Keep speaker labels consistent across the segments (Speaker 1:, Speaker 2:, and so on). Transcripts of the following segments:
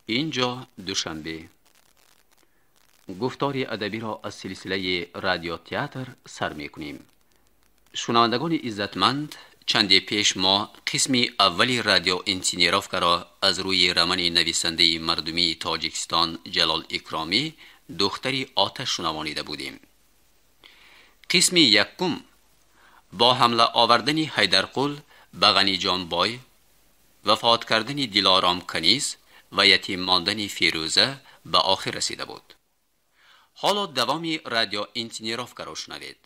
Speaker 1: Инҷо Душанбе. Гуфтори адабиро аз силсилаи радиотеатр сар мекунем. Шунавандагони иззатманд, чанде пеш мо қисми аввали радиоинсценировкаро аз рӯи романи нависандаи мардумии Тоҷикистон Ҷалол Икромӣ «Духтари оташ» шунавонида будем. Қисми якум бо ҳамла овардани Ҳайдарқул ба Ғаниҷонбой, вафот кардани Дилором каниз ва ятим мондани Фирӯза ба охир расида буд. Ҳоло давоми радиоинсценировкаро шунавед.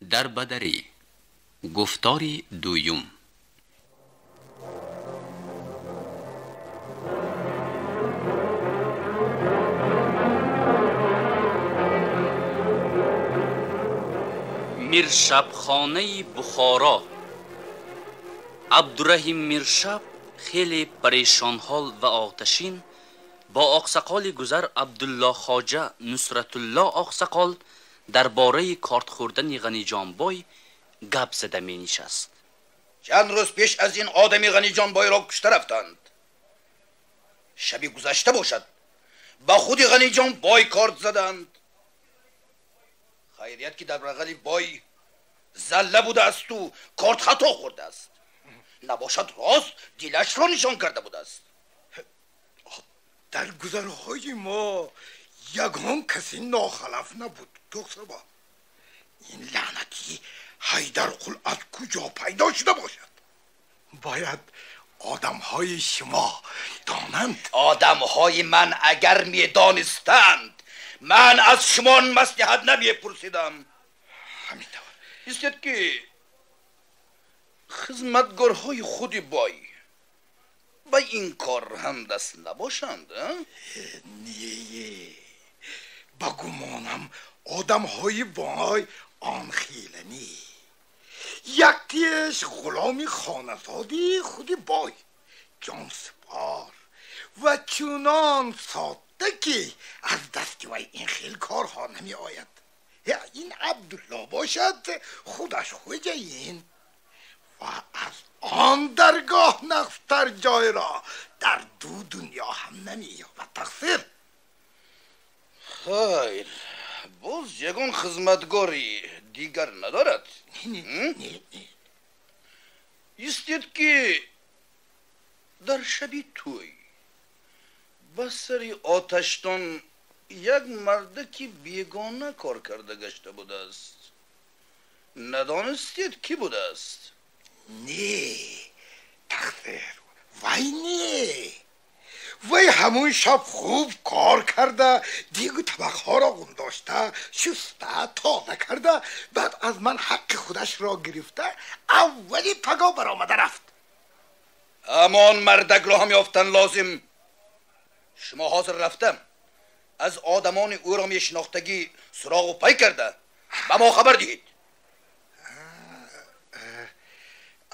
Speaker 1: Дар бадарӣ. Гуфтори дуюм.
Speaker 2: Миршабхонаи Бухоро. Абдураҳим Миршаб хеле парешонҳол ва оташин бо оқсақоли гузар Абдулло Хоҷа Нусратулло оқсақол дар бораи корт хӯрдани Ғаниҷонбой гап зада менишаст.
Speaker 3: Чанд рӯз пеш аз ин одами Ғаниҷонбойро кушта рафтанд. Шаби гузашта бошад, ба худи Ғаниҷонбой корт заданд. Хайрият ки дар бағали бой залла будаасту корт хато хӯрдааст. Набошад, рост дилашро нишон карда будааст.
Speaker 4: Дар гузарҳои мо ягон касе нохалаф набуд, духтарба. Ин лаънати Ҳайдарқул аз куҷо пайдо шуда бошад? Бояд одамҳои шумо донанд.
Speaker 3: Одамҳои ман агар медонистанд, ман аз шумо маслиҳат намепурсидам.
Speaker 4: Ҳамин тавр.
Speaker 3: Истед ки хизматгорҳои худи бой ба ин кор ҳам даст набошанд?
Speaker 4: Не, ба гумонам одамҳои бой он хела не. Яктиаш ғуломи хоназоди худи бой, ҷонсипор ва чунон содда ки аз дасти вай ин хел корҳо намеояд. Ин Абдулло бошад, худаш хоҷаин ва аз он даргоҳ нақстар ҷойро дар ду дунё ҳам намеёбад. Тақсир.
Speaker 3: Хайр, боз ягон хизматгори дигар надорад?
Speaker 4: Не.
Speaker 3: Истед ки дар шаби тӯй ба сари оташдон як мардаки бегона кор карда гашта будааст. Надонистед, кӣ будааст?
Speaker 4: Не, тақсир, вай не. Вай ҳамун шаб хуб кор карда, дигу табақҳоро гумдошта, шуста, тоза карда, баъд аз ман ҳаққи худашро гирифта, аввали паго баромада рафт.
Speaker 3: Ҳамон мардакро ҳам ёфтан лозим. Шумо ҳозир рафтам аз одамони ӯро мешинохтагӣ суроғу пай карда ба мо хабар диҳед.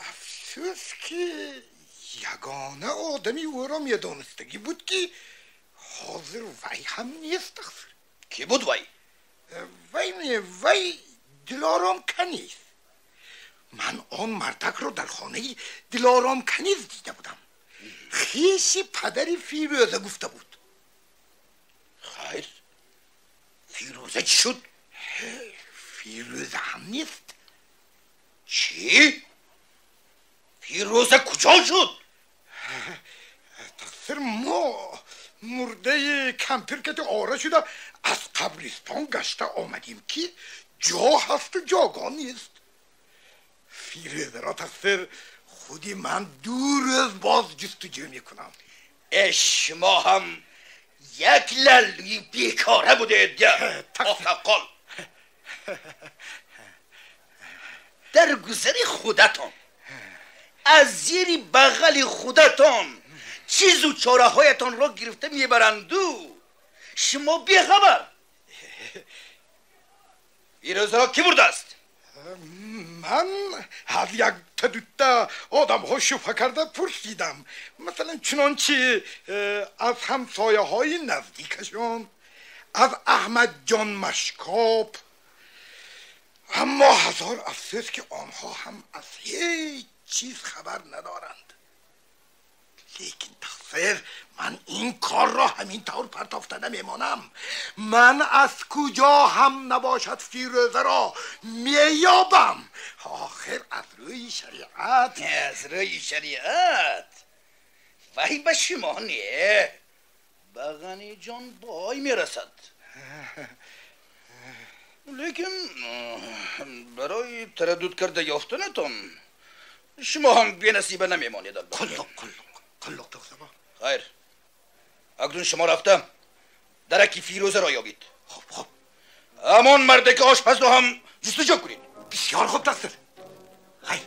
Speaker 4: Афсӯс ки ягона одами ӯро медонистагӣ буд ки ҳозир вай ҳам нест.
Speaker 3: Кӣ буд вай?
Speaker 4: Вай не, вай Дилором каниз. Ман он мардакро дар хонаи Дилором каниз дида будам. Хеши падари Фирӯза гуфта буд.
Speaker 3: Хайр, Фирӯза чӣ шуд?
Speaker 4: Фирӯза ҳам нест.
Speaker 3: Чӣ? Фирӯза куҷо шуд?
Speaker 4: Тақсир, мо мурдаи кампиркати ора шуда аз қабристон гашта омадем ки ҷо ҳасту ҷогоҳ нест. Фирӯзаро, тақсир, худи ман ду рӯз боз ҷустуҷӯ мекунам.
Speaker 3: Э, шумо ҳам як лаллӯи бекора будед, оқсақол. Дар гузари худатон, аз зери бағали худатон чизу чораҳоятонро гирифта мебаранду шумо бехабар. Фирӯзаро кӣ бурдааст?
Speaker 4: Ман аз якта дута одамҳо шубҳа карда пурсидам. Масалан, чунончи аз ҳамсояҳои наздикашон, аз Аҳмадҷон Машкоб. Аммо ҳазор афсӯс ки онҳо ҳам аз ҳеҷ чиз хабар надоранд. Лекин тақсир, من این کار را همین طور پرتافته نمیمانم. من از کجا هم نباشد فیروزه را مییابم. آخر از روی شریعت.
Speaker 3: از روی شریعت وی به شما نه، به غنی جان بای میرسد. لیکن برای تردد کرده یافتنتان شما هم بی نصیبه نمیمانید.
Speaker 4: قلق قلق تخصبا.
Speaker 3: خیر، اکنون شما رفتم درکی فیروزه را یابید.
Speaker 4: خب خب.
Speaker 3: همان مرد که آشپز را هم جستجو کنید.
Speaker 4: بسیار خوب تقصیر. خیر.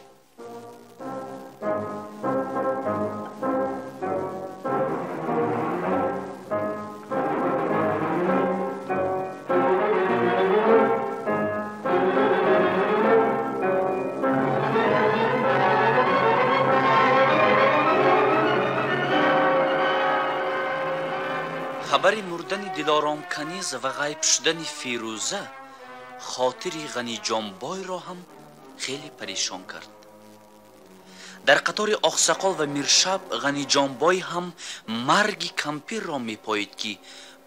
Speaker 2: خبر مردن دلارام کنیز و غیب شدن فیروزه خاطر غنی جانبای را هم خیلی پریشان کرد. در قطار آقسقال و میرشب غنی جانبای هم مرگ کمپیر را میپایید که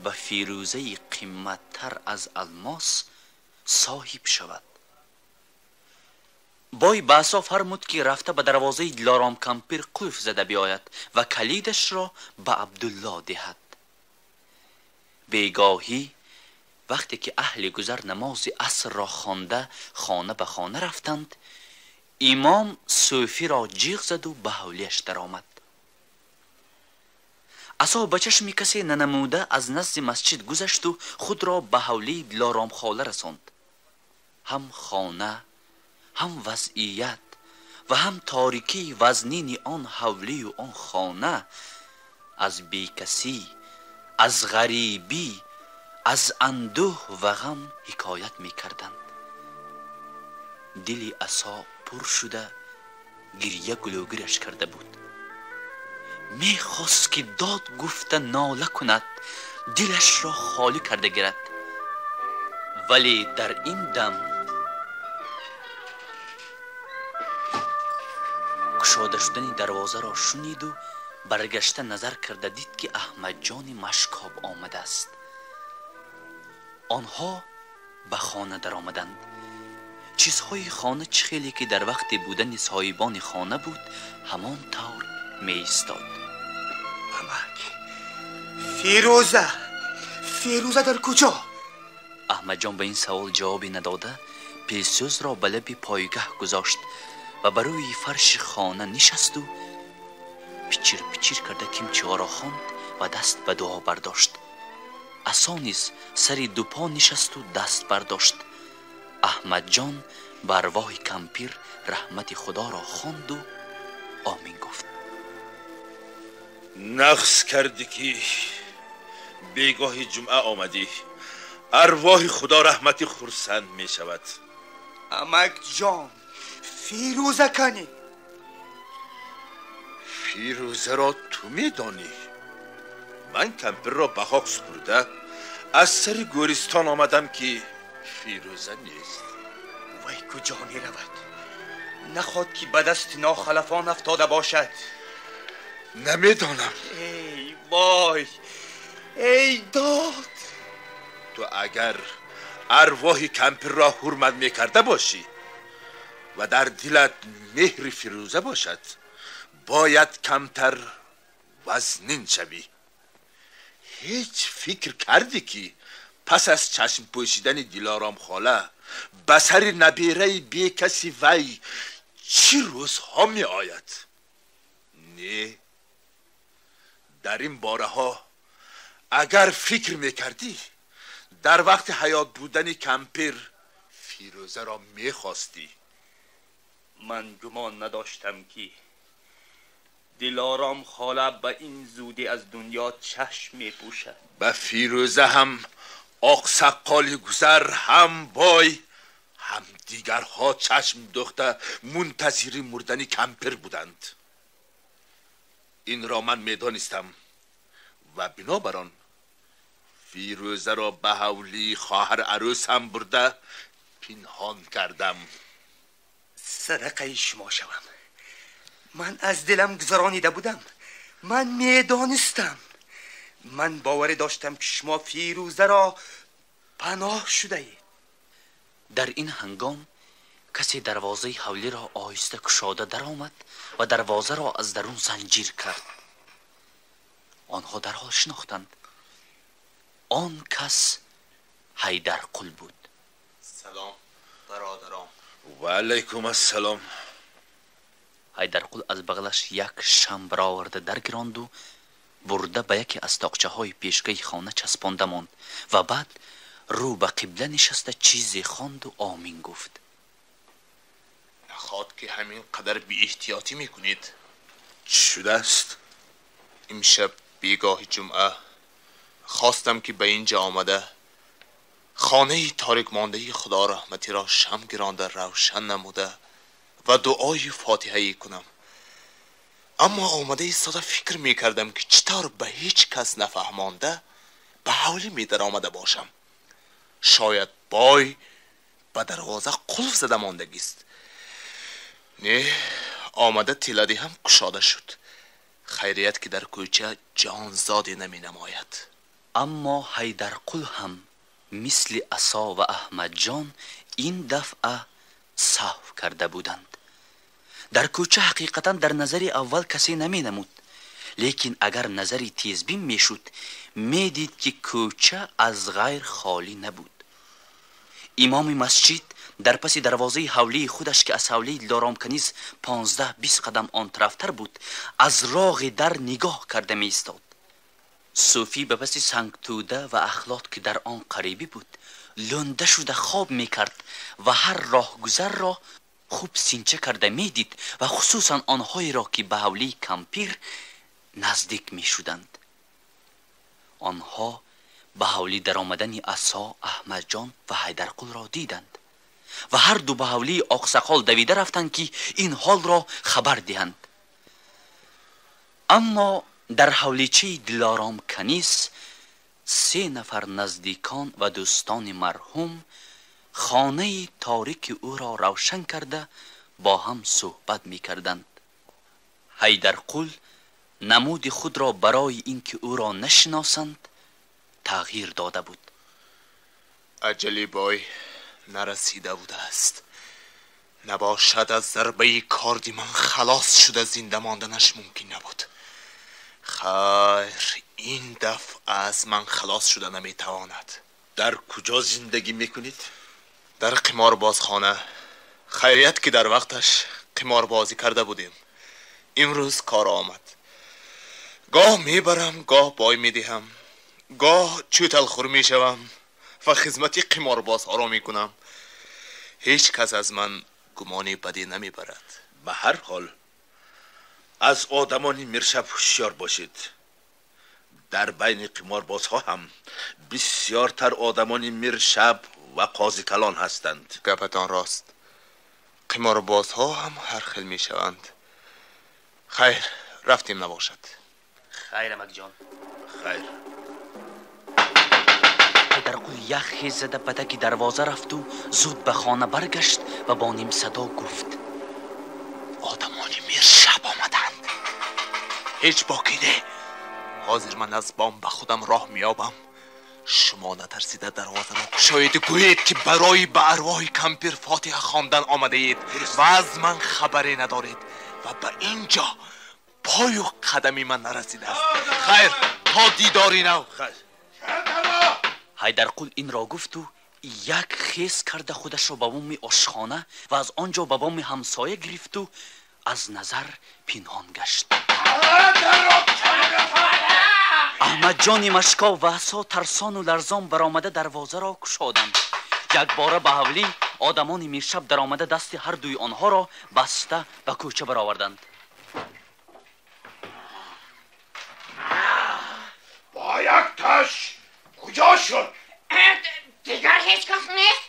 Speaker 2: به فیروزه قیمتتر از الماس صاحب شود. بای به عصا فرمود که رفته به دروازه دلارام کمپیر قلف زده بیاید و کلیدش را به عبدالله دهد. بیگاهی وقتی که اهل گذر نماز عصر را خوانده خانه به خانه رفتند، امام صوفی را جیغ زد و به حولیش درآمد. عصا به چشم کسی ننموده از نزد مسجد گذشت و خود را به حولی دلارام خاله رساند. هم خانه، هم وضعیت و هم تاریکی وزنین آن حولی و آن خانه از بیکسی، از غریبی، از اندوه و غم حکایت می کردند. دل عصا پر شده گریه گلوگیرش کرده بود. می خواست که داد گفته ناله کند، دلش را خالی کرده گیرد. ولی در این دم گشاده شدن دروازه را شنید و برگشته نظر کرده دید که احمد جان مشکاب آمده است. آنها به خانه در آمدند. چیزهای خانه چه خیلی که در وقت بودن صاحبان خانه بود همان طور می ایستاد.
Speaker 4: امک، فیروزه، فیروزه در کجا؟
Speaker 2: احمد جان به این سوال جوابی نداده پیسوز را به لب پایگاه گذاشت و بر روی فرش خانه نشست و پچیر پچیر کرده کیمچه را خواند و دست به دعا برداشت. عصا نیز سر دو پا نشست و دست برداشت. احمد جان به ارواح کمپیر رحمت خدا را خواند و آمین گفت.
Speaker 5: نقص کردی که بیگاه جمعه آمدی. ارواح خدا رحمت خرسند می شود.
Speaker 4: امک جان، فیروزه کنی.
Speaker 5: فیروزه را تو می دانی. من کمپر را به خاک سپرده از سر گورستان آمدم که فیروزه نیست.
Speaker 4: وی کجا می رود؟ نخواد که به دست ناخلفان افتاده باشد.
Speaker 5: نمیدانم.
Speaker 4: ای وای، ای داد.
Speaker 5: تو اگر ارواح کمپر را حرمت می کرده باشی و در دلت مهر فیروزه باشد، باید کمتر وزنین شوی. هیچ فکر کردی که پس از چشم پوشیدن دلارام خاله به سر نبیره بی کسی وی چی روزها می آید؟ نه، در این باره ها اگر فکر می کردی در وقت حیات بودن کمپیر فیروزه را می خواستی.
Speaker 4: من گمان نداشتم که دلارام خاله به این زودی از دنیا چشم می پوشد.
Speaker 5: به فیروزه هم آقسقال گذر، هم بای، هم دیگرها چشم دوخته منتظر مردن کمپر بودند. این را من میدانستم و بنابران فیروزه را به حولی خواهر عروس هم برده پنهان کردم.
Speaker 4: صدقه شما شوم، من از دلم گذرانیده بودم. من میدانستم.
Speaker 6: من باور داشتم که شما فیروزه را پناه شده اید.
Speaker 2: در این هنگام کسی دروازه حولی را آهسته کشاده در آمد و دروازه را از درون زنجیر کرد. آنها در حال شناختند. آن کس حیدرقل بود.
Speaker 6: سلام برادران.
Speaker 5: و علیکم السلام.
Speaker 2: حیدرقل از بغلش یک شم برآورده درگراند و برده به یکی از تاقچه های پیشگاه خانه چسبانده ماند و بعد رو به قبله نشسته چیزی خواند و آمین گفت.
Speaker 6: نخواد که همین قدر بی احتیاطی میکنید.
Speaker 5: چی شده است؟
Speaker 6: امشب بیگاه جمعه خواستم که به اینجا آمده خانه تاریک مانده خدا رحمتی را شم گرانده روشن نموده و دعای فاتحه کنم. اما آمده ایستاده فکر میکردم که چطور به هیچ کس نفهمانده به حولی می در آمده باشم. شاید بای به دروازه قلف زده ماندگیست. نه، آمده تیلادی هم کشاده شد. خیریت که در کوچه جانزادی نمی نماید.
Speaker 2: اما حیدرقل هم مثل عصا و احمد جان این دفعه سهو کرده بودند. در کوچه حقیقتا در نظر اول کسی نمی نمود، لیکن اگر نظری تیزبین می شد می دید که کوچه از غیر خالی نبود. امام مسجد در پس دروازه حولی خودش که از حولی دلارام کنیز 15-20 قدم آن طرفتر بود، از راغ در نگاه کرده می ایستاد. صوفی به پس سنگ توده و اخلاط که در آن قریبی بود لنده شده خواب می کرد و هر راهگذر را خوب سینچه کرده می دید و خصوصا آنهایی را که به حولی کمپیر نزدیک می شدند. آنها به حولی در آمدن عصا، احمد جان و حیدرقل را دیدند و هر دو به حولی آقسقال دویده رفتند که این حال را خبر دهند. اما در حولیچه دلارام کنیس 3 نفر نزدیکان و دوستان مرحوم خانه تاریک او را روشن کرده با هم صحبت می کردند. حیدرقل نمود خود را برای اینکه او را نشناسند تغییر داده بود.
Speaker 6: اجلی بای نرسیده بوده است. نباشد از ضربه کاردی من خلاص شده زنده ماندنش ممکن نبود. خیر، این دفعه از من خلاص شده نمیتواند.
Speaker 5: در کجا زندگی میکنید؟
Speaker 6: در قماربازخانه. خیریت که در وقتش قماربازی کرده بودیم. امروز کار آمد. گاه میبرم، گاه بای میدهم، گاه چوتل خور میشوم و خدمت قماربازها را میکنم. هیچ کس از من گمان بدی نمیبرد.
Speaker 5: به هر حال از آدمان میرشب هوشیار باشید. در بین قماربازها هم بسیارتر آدمان میرشب و قاضی کلان هستند.
Speaker 6: گپتان راست. قماربازها هم هر خیل میشوند. خیر، رفتیم نباشد.
Speaker 2: خیر امک جان.
Speaker 5: خیر.
Speaker 2: حیدرقل یخ زده به دگ دروازه رفت و زود به خانه برگشت و با نیم صدا گفت:
Speaker 6: آدمان میرشب آمدند. هیچ باکی نه. حاضر من از بام به خودم راه میابم. شما نترسیده دروازه را گشایید، گویید که برای به ارواح کمپیر فاتحه خواندن آمده اید و از من خبری ندارید و به اینجا پای و قدمی من نرسیده است. خیر، تا دیداری نو.
Speaker 5: خیر.
Speaker 2: حیدرقل این را گفت و یک خیز کرده خودش را به بام آشخانه و از آنجا به بام همسایه گرفت و از نظر پنهان گشت. احمد جان مشکا و عصا ترسان و لرزان برآمده دروازه را گشادند. یک باره به حولی آدمان میرشب در آمده دست هر دوی آنها را بسته به کوچه برآوردند.
Speaker 4: با یک تش کجا شد؟
Speaker 7: دیگر هیچ کس نیست؟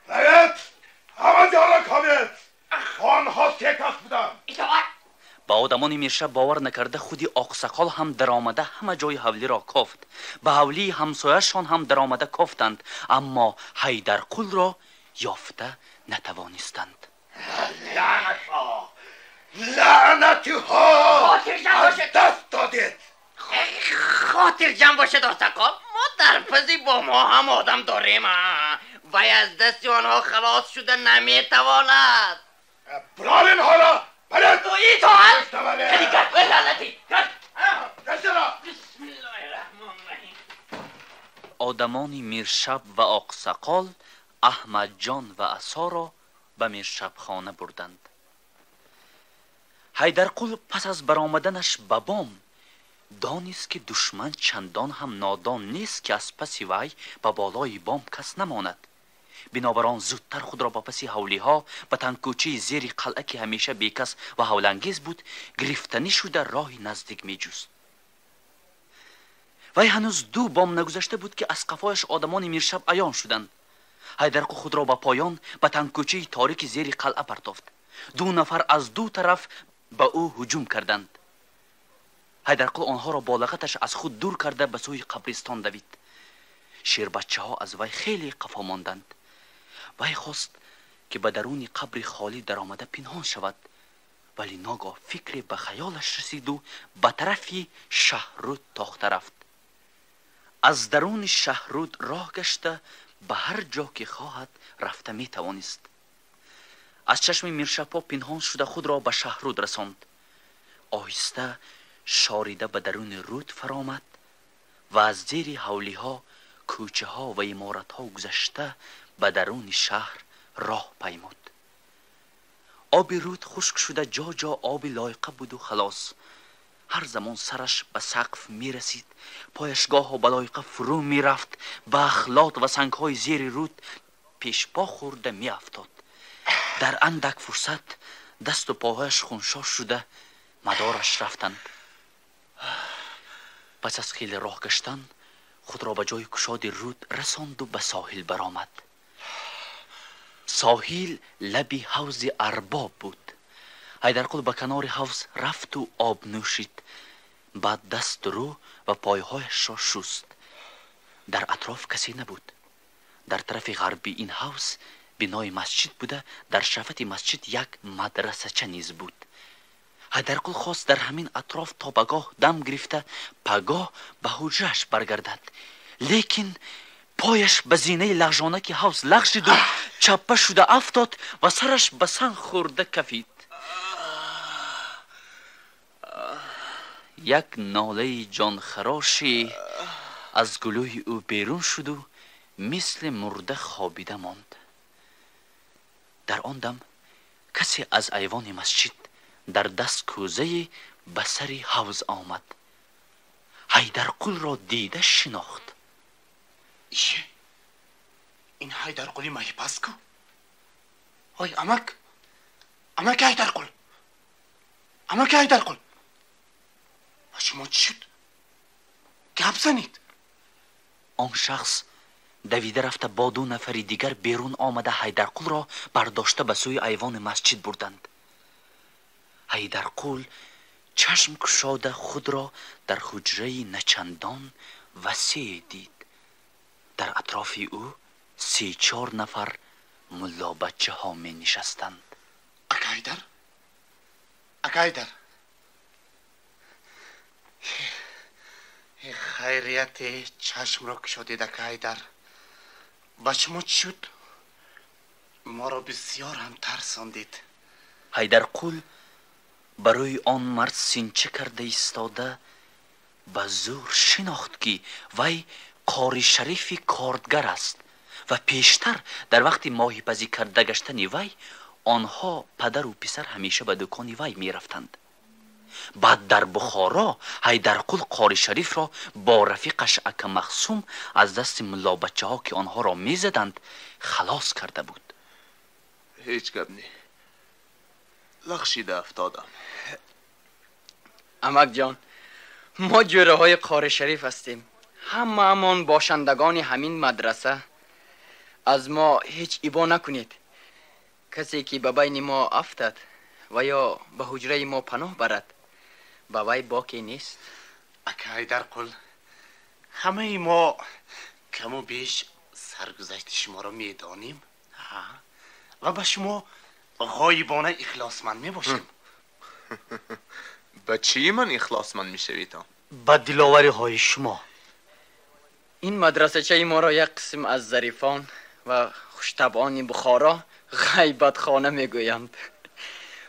Speaker 4: باید همه جا را کابید. آنها سه کس بودند.
Speaker 2: با آدمان میرشب باور نکرده خودی آقسقال هم در آمده همه جای حولی را کافت. به حولی همسایه‌شان هم در آمده کافتند، اما حیدرقل را یافته نتوانستند.
Speaker 4: لعنت ها، لعنتی ها، از دست دادید.
Speaker 7: Хотирҷам бошед оқсоқол, мо дар паси бо мо ҳам одам дорем, вай аз дасти онҳо халос шуда наметавонад.
Speaker 4: Брар инҳоро, баред!
Speaker 7: Итоат! Лаънатӣ! Бисмиллоҳи раҳмони раҳим.
Speaker 2: Одамони Миршаб ва Оқсоқол Аҳмадҷон ва Асоро ба Миршабхона бурданд. Ҳайдарқул пас аз баромаданаш ба бом донист, ки душман чандон ҳам нодон нест, ки аз паси вай ба болои бом кас намонад. Бинобар он зудтар худро ба паси ҳавлиҳо, ба тангкӯчаи зери қалъа, ки ҳамеша бекас ва ҳавлангез буд, гирифтанӣ шуда роҳи наздик меҷуст. Вай ҳанӯз ду бом нагузашта буд, ки аз қафояш одамони Миршаб аён шуданд. Ҳайдарқул худро ба поён, ба тангкӯчаи торики зери қалъа партофт. Ду нафар аз ду тараф ба ӯ ҳуҷум карданд. Ҳайдарқул онҳоро бо лағаташ аз худ дур карда ба сӯи қабристон давид. Шербачаҳо аз вай хеле қафо монданд. Вай хост, ки ба даруни қабри холӣ даромада пинҳон шавад, вале ногоҳ фикре ба хаёлаш расиду ба тарафи шаҳруд тохта рафт. Аз даруни шаҳруд роҳ гашта ба ҳар ҷо ки хоҳад рафта метавонист. Аз чашми Миршабҳо пинҳон шуда худро ба шаҳруд расонд. Оҳиста шорида ба даруни руд фаромад ва аз зери ҳавлиҳо, кӯчаҳо ва иморатҳо гузашта ба даруни шаҳр роҳ паймуд. Оби руд хушк шуда ҷо-ҷо оби лойқа буду халос. Ҳар замон сараш ба сақф мерасид, пояш гоҳо ба лойқа фурӯ мерафт, ба ахлот ва сангҳои зери руд пешпо хӯрда меафтод. Дар андак фурсат дасту поҳояш хуншош шуда мадораш рафтанд. Пас аз хеле роҳ гаштан худро ба ҷои кушоди руд расонду ба соҳил баромад. Соҳил лаби ҳавзи арбоб буд. Ҳайдарқул ба канори ҳавз рафту об нӯшид. Баъд дасту рӯ ва пойҳояшро шуст. Дар атроф касе набуд. Дар тарафи ғарби ин ҳавз бинои масҷид буда, дар шафати масҷид як мадрасача низ буд. Ҳайдарқул хост дар ҳамин атроф то пагоҳ дам гирифта пагоҳ ба ҳуҷраш баргардад, лекин пояш ба зинаи лағжонаки ҳавз лағжиду чаппа шуда афтод ва сараш ба санг хӯрда кафид. Як нолаи ҷонхарошӣ аз гулӯи ӯ берун шуду мисли мурда хобида монд. Дар он дам касе аз айвони масҷид дар даст кӯзае ба сари ҳавз омад. Ҳайдарқулро дида шинохт.
Speaker 6: Ие, ин Ҳайдарқули маҳипас ку? Ой, амак, амаки Ҳайдарқул, амаки Ҳайдарқул, ба шумо чӣ шуд? Гап занед.
Speaker 2: Он шахс давида рафта бо ду нафари дигар берун омада Ҳайдарқулро бардошта ба сӯи айвони масҷид бурданд. Ҳайдарқул чашм кушода худро дар ҳуҷраи начандон васеъ дид. Дар атрофи ӯ 3-4 нафар муллобачаҳо менишастанд.
Speaker 6: Ака Ҳайдар, ака Ҳайдар, хайрияте чашмро кушодед. Ака Ҳайдар, ба шумо чӣ шуд? Моро бисёр ҳам тарсондед.
Speaker 2: Ҳайдарқул барои он мард синча карда истода ба зӯр шинохт, ки вай қори шарифи кордгар аст ва пештар дар вақти моҳипазӣ карда гаштани вай онҳо падару писар ҳамеша ба дукони вай мерафтанд. Баъд дар Бухоро Ҳайдарқул қори шарифро бо рафиқаш ака Махсум аз дасти муллобачаҳо, ки онҳоро мезаданд, халос карда буд.
Speaker 6: Ҳеҷ гап не, лағшида афтодам.
Speaker 8: Амакҷон, мо ҷӯраҳои қори шариф ҳастем. Ҳамаамон бошандагони ҳамин мадраса. Аз мо ҳеҷ ибо накунед. Касе ки ба байни мо афтад ва ё ба ҳуҷраи мо паноҳ барад, ба вай боке нест.
Speaker 6: Ака Ҳайдарқул, ҳамаи мо каму беш саргузашти шуморо медонем ва ба шумо ғоибона ихлосманд мебошем. Ба чӣ ман ихлосманд мешаведам?
Speaker 9: به دلاوری های شما.
Speaker 8: این مدرسه ما را یک قسم از ظریفان و خوشطبعان بخارا غیبت خانه میگویند.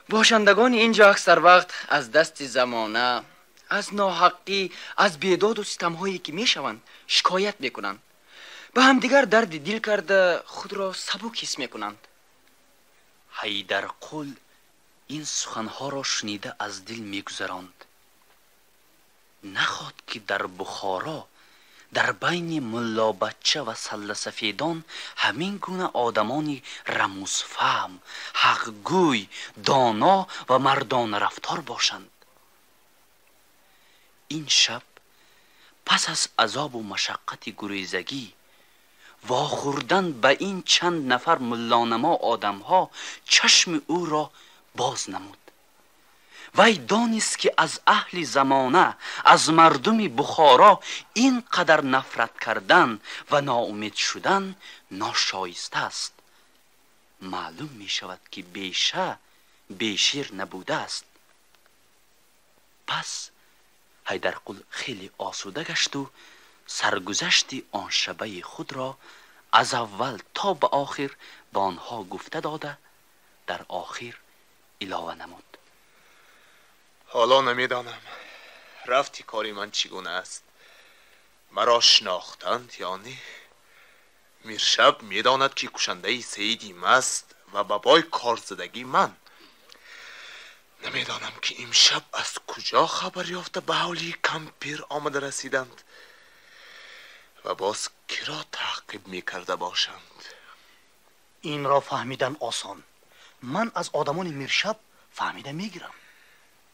Speaker 8: باشندگان اینجا اکثر وقت از دست زمانه، از ناحقی، از بیداد و ستمهایی که میشوند شکایت میکنند. به همدیگر درد دل کرده خود را سبک حس میکنند.
Speaker 2: حیدرقل این سخنها را شنیده از دل میگذراند. نخواد که در بخارا در بین ملا بچه و سلسفیدان همین گونه آدمانی رموزفهم، حقگوی، دانا و مردان رفتار باشند. این شب پس از عذاب و مشقت گریزگی واخوردن به این چند نفر ملانما آدمها چشم او را باز نمود. وی دانست که از اهل زمانه، از مردم بخارا این قدر نفرت کردن و ناامید شدن ناشایسته است. معلوم می شود که بیشه بیشیر نبوده است. پس حیدرقل خیلی آسوده گشت و سرگذشت آن شبه خود را از اول تا به آخر به آنها گفته داده، در آخر علاوه نمود.
Speaker 6: حالا نمیدانم رفتی کاری من چگونه است. مرا شناختند یا نه؟ میرشب میداند که کشنده سیدی مست و بابای کارزدگی من. نمیدانم که امشب از کجا خبر یافته به حالی کمپیر آمده رسیدند و باز کرا تعقیب میکرده باشند.
Speaker 9: این را فهمیدن آسان. من از آدمان میرشب فهمیده میگیرم.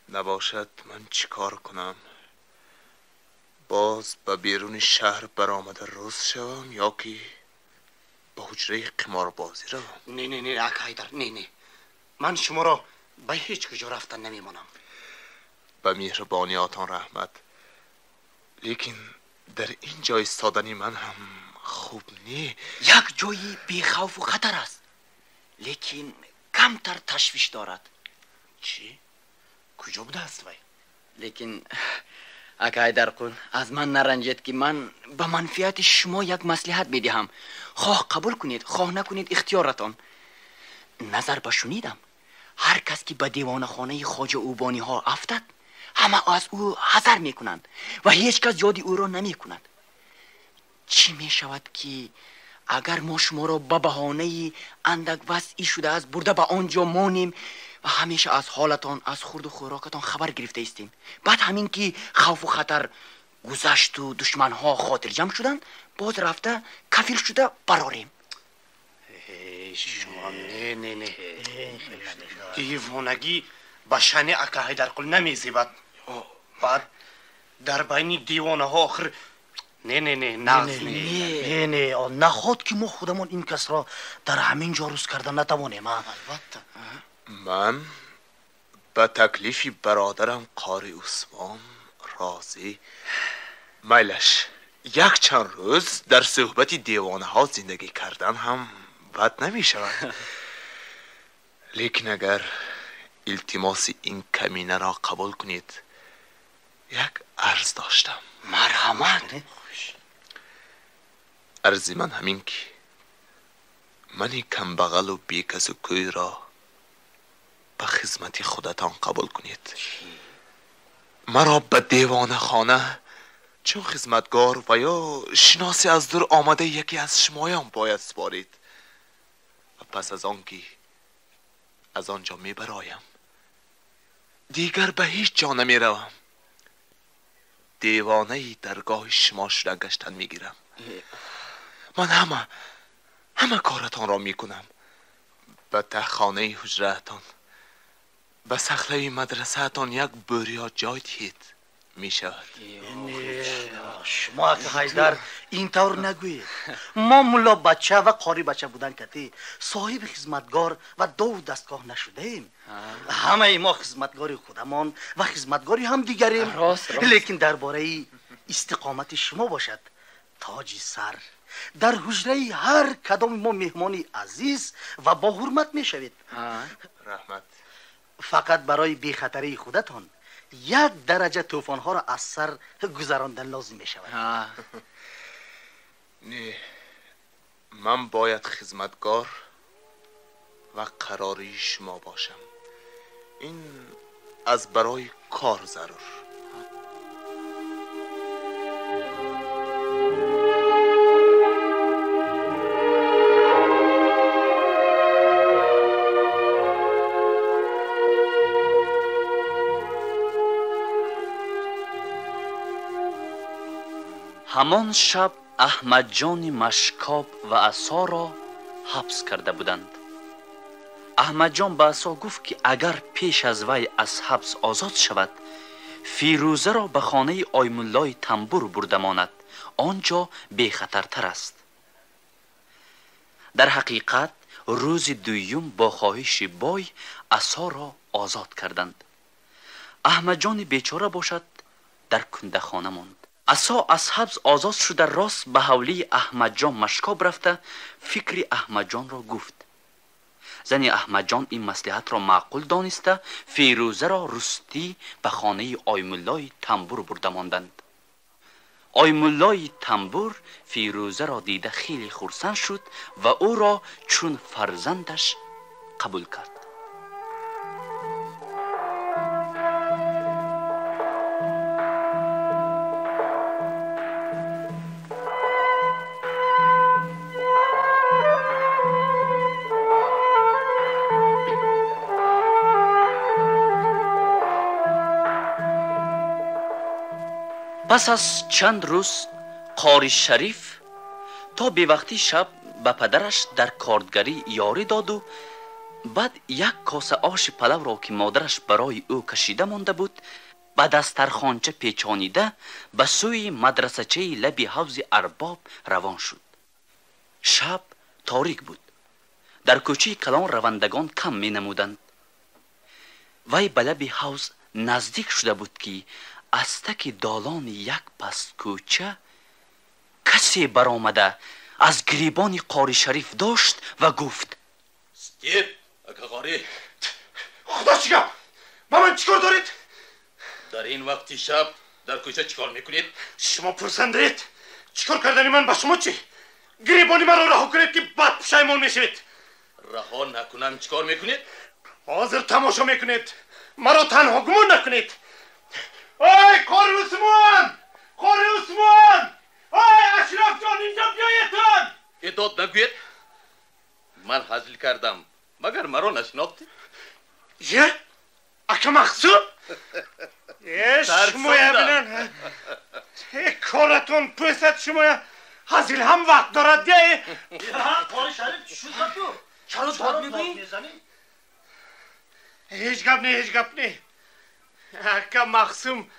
Speaker 6: نباشد من چیکار کنم؟ باز به بیرون شهر برآمده روز شوم یا که به حجره قماربازی روم؟
Speaker 10: نه نه نه اکا حیدر، نه نه، من شما را به هیچ کجا رفتن نمیمانم.
Speaker 6: به مهربانیاتان رحمت، لیکن در اینجا ایستادن من هم خوب نی.
Speaker 8: یک جایی بی خوف و خطر است، لیکن کمتر تشویش دارد.
Speaker 10: چی؟ کجا بوده است وی؟
Speaker 8: لیکن اکا حیدرقل از من نرنجید که من به منفعت شما یک مصلحت میدهم. خواه قبول کنید خواه نکنید اختیارتان. نظر به شنیدم هر کس که به دیوانه خانه خواجه اوبانی ها افتد همه از او حذر میکنند و هیچ کس یاد او را نمیکند. چی میشود که اگر ما شما را به بهانه اندک وضعی شده است برده به آنجا مانیم و همیشه از حالتان، از خورد و خوراکتان خبر گرفته استیم. بعد همین که خوف و خطر گذشت و دشمنها خاطر جمع شدند، باز رفته کفیل شده براریم.
Speaker 10: شما نه نه نه، دیوانگی به شأن اکا حیدرقل نمیزیبد. بعد در بین دیوانه ها آخر نه نه نه نه
Speaker 9: نه نه نخواد که ما خودمان این کس را در همین جا روز کردن نتوانیم.
Speaker 10: البته
Speaker 6: من به تکلیف برادرم قاری عثمان راضی. میلش یک چند روز در صحبت دیوانه ها زندگی کردن هم بد نمی شود. لیکن اگر التماس این کمینه را قبول کنید یک عرض داشتم.
Speaker 8: مرحمت.
Speaker 6: عرض من همین که من کمبغل و بیکس و کوی را به خدمت خودتان قبول کنید. مرا به دیوانه خانه چون خدمتگار و یا شناسی از دور آمده یکی از شمایان باید سپارید و پس از آن که از آنجا می برایم دیگر به هیچ جا نمی روم. دیوانه درگاه شما شده گشتن می گیرم. من همه کارتان را می کنم. به تخانه حجرهتان، به صخره مدرسهتان یک بوریا جای دهید می شود.
Speaker 9: شما اکا حیدر اینطور نگویید. ما ملا بچه و قاری بچه بودن کتی صاحب خدمتگار و دو دستگاه نشده ایم. همه ما خدمتگار خودمان و خدمتگاری هم دیگریم.
Speaker 8: راست.
Speaker 9: لیکن درباره استقامت شما باشد تاج سر. در حجره هر کدام ما مهمانی عزیز و با حرمت می شوید.
Speaker 6: رحمت.
Speaker 9: فقط برای بیخطری خودتان یک درجه طوفان ها را از سر گذراندن لازم می شود.
Speaker 6: نه، من باید خدمتگار و قراری شما باشم. این از برای کار ضرور.
Speaker 2: همان شب احمد جان مشکاب و عصا را حبس کرده بودند. احمد جان به عصا گفت که اگر پیش از وی از حبس آزاد شود، فیروزه را به خانه آیمولای تنبور برده ماند، آنجا بی خطرتر است. در حقیقت روز دویم با خواهش بای عصا را آزاد کردند. احمد جان بیچاره باشد در کنده خانه ماند. عصا از حبس آزاد شده راست به حولی احمد جان مشکاب رفته فکر احمد جان را گفت. زن احمد جان این مصلحت را معقول دانسته فیروزه را رستی به خانه آیمولای تنبور برده ماندند. آیمولای تنبور فیروزه را دیده خیلی خرسند شد و او را چون فرزندش قبول کرد. پس از چند روز قاری شریف تا بیوقتی شب به پدرش در کاردگری یاری داد و بعد یک کاسه آش پلو را که مادرش برای او کشیده مانده بود به دسترخوانچه پیچانیده به سوی مدرسه‌چه لب حوض ارباب روان شد. شب تاریک بود. در کوچه کلان روندگان کم می نمودند. وی به لب حوض نزدیک شده بود که از تک دالان یک پست کوچه کسی برآمده از گریبان قاری شریف داشت و گفت:
Speaker 3: ستیب اکا قاری،
Speaker 10: خدا چیکار با من چیکار دارید؟
Speaker 3: در این وقتی شب در کوچه چیکار میکنید؟
Speaker 10: شما پرسندید چیکار کردن من با شما چی؟ گریبانی من را رها کنید که بد پشیمان میشوید.
Speaker 3: رها نکنم چیکار میکنید؟
Speaker 10: حاضر تماشا میکنید. مرا تنها گمان نکنید. ای قاری عثمان، قاری عثمان، ای اشرف جان، اینجا بیاییدتان.
Speaker 3: اداد نگوید، من هزل کردم، مگر مرا نشناختید؟
Speaker 10: یه اکا مقصود؟ یه شمایه بینن کارتون پوست شمایه هزل هم وقت دارد دیه.
Speaker 9: قاری شریف چی شد تو؟ چرا داد میگویی؟
Speaker 10: هیچ گپ نه، هیچ گپ نه. اکا مقصوم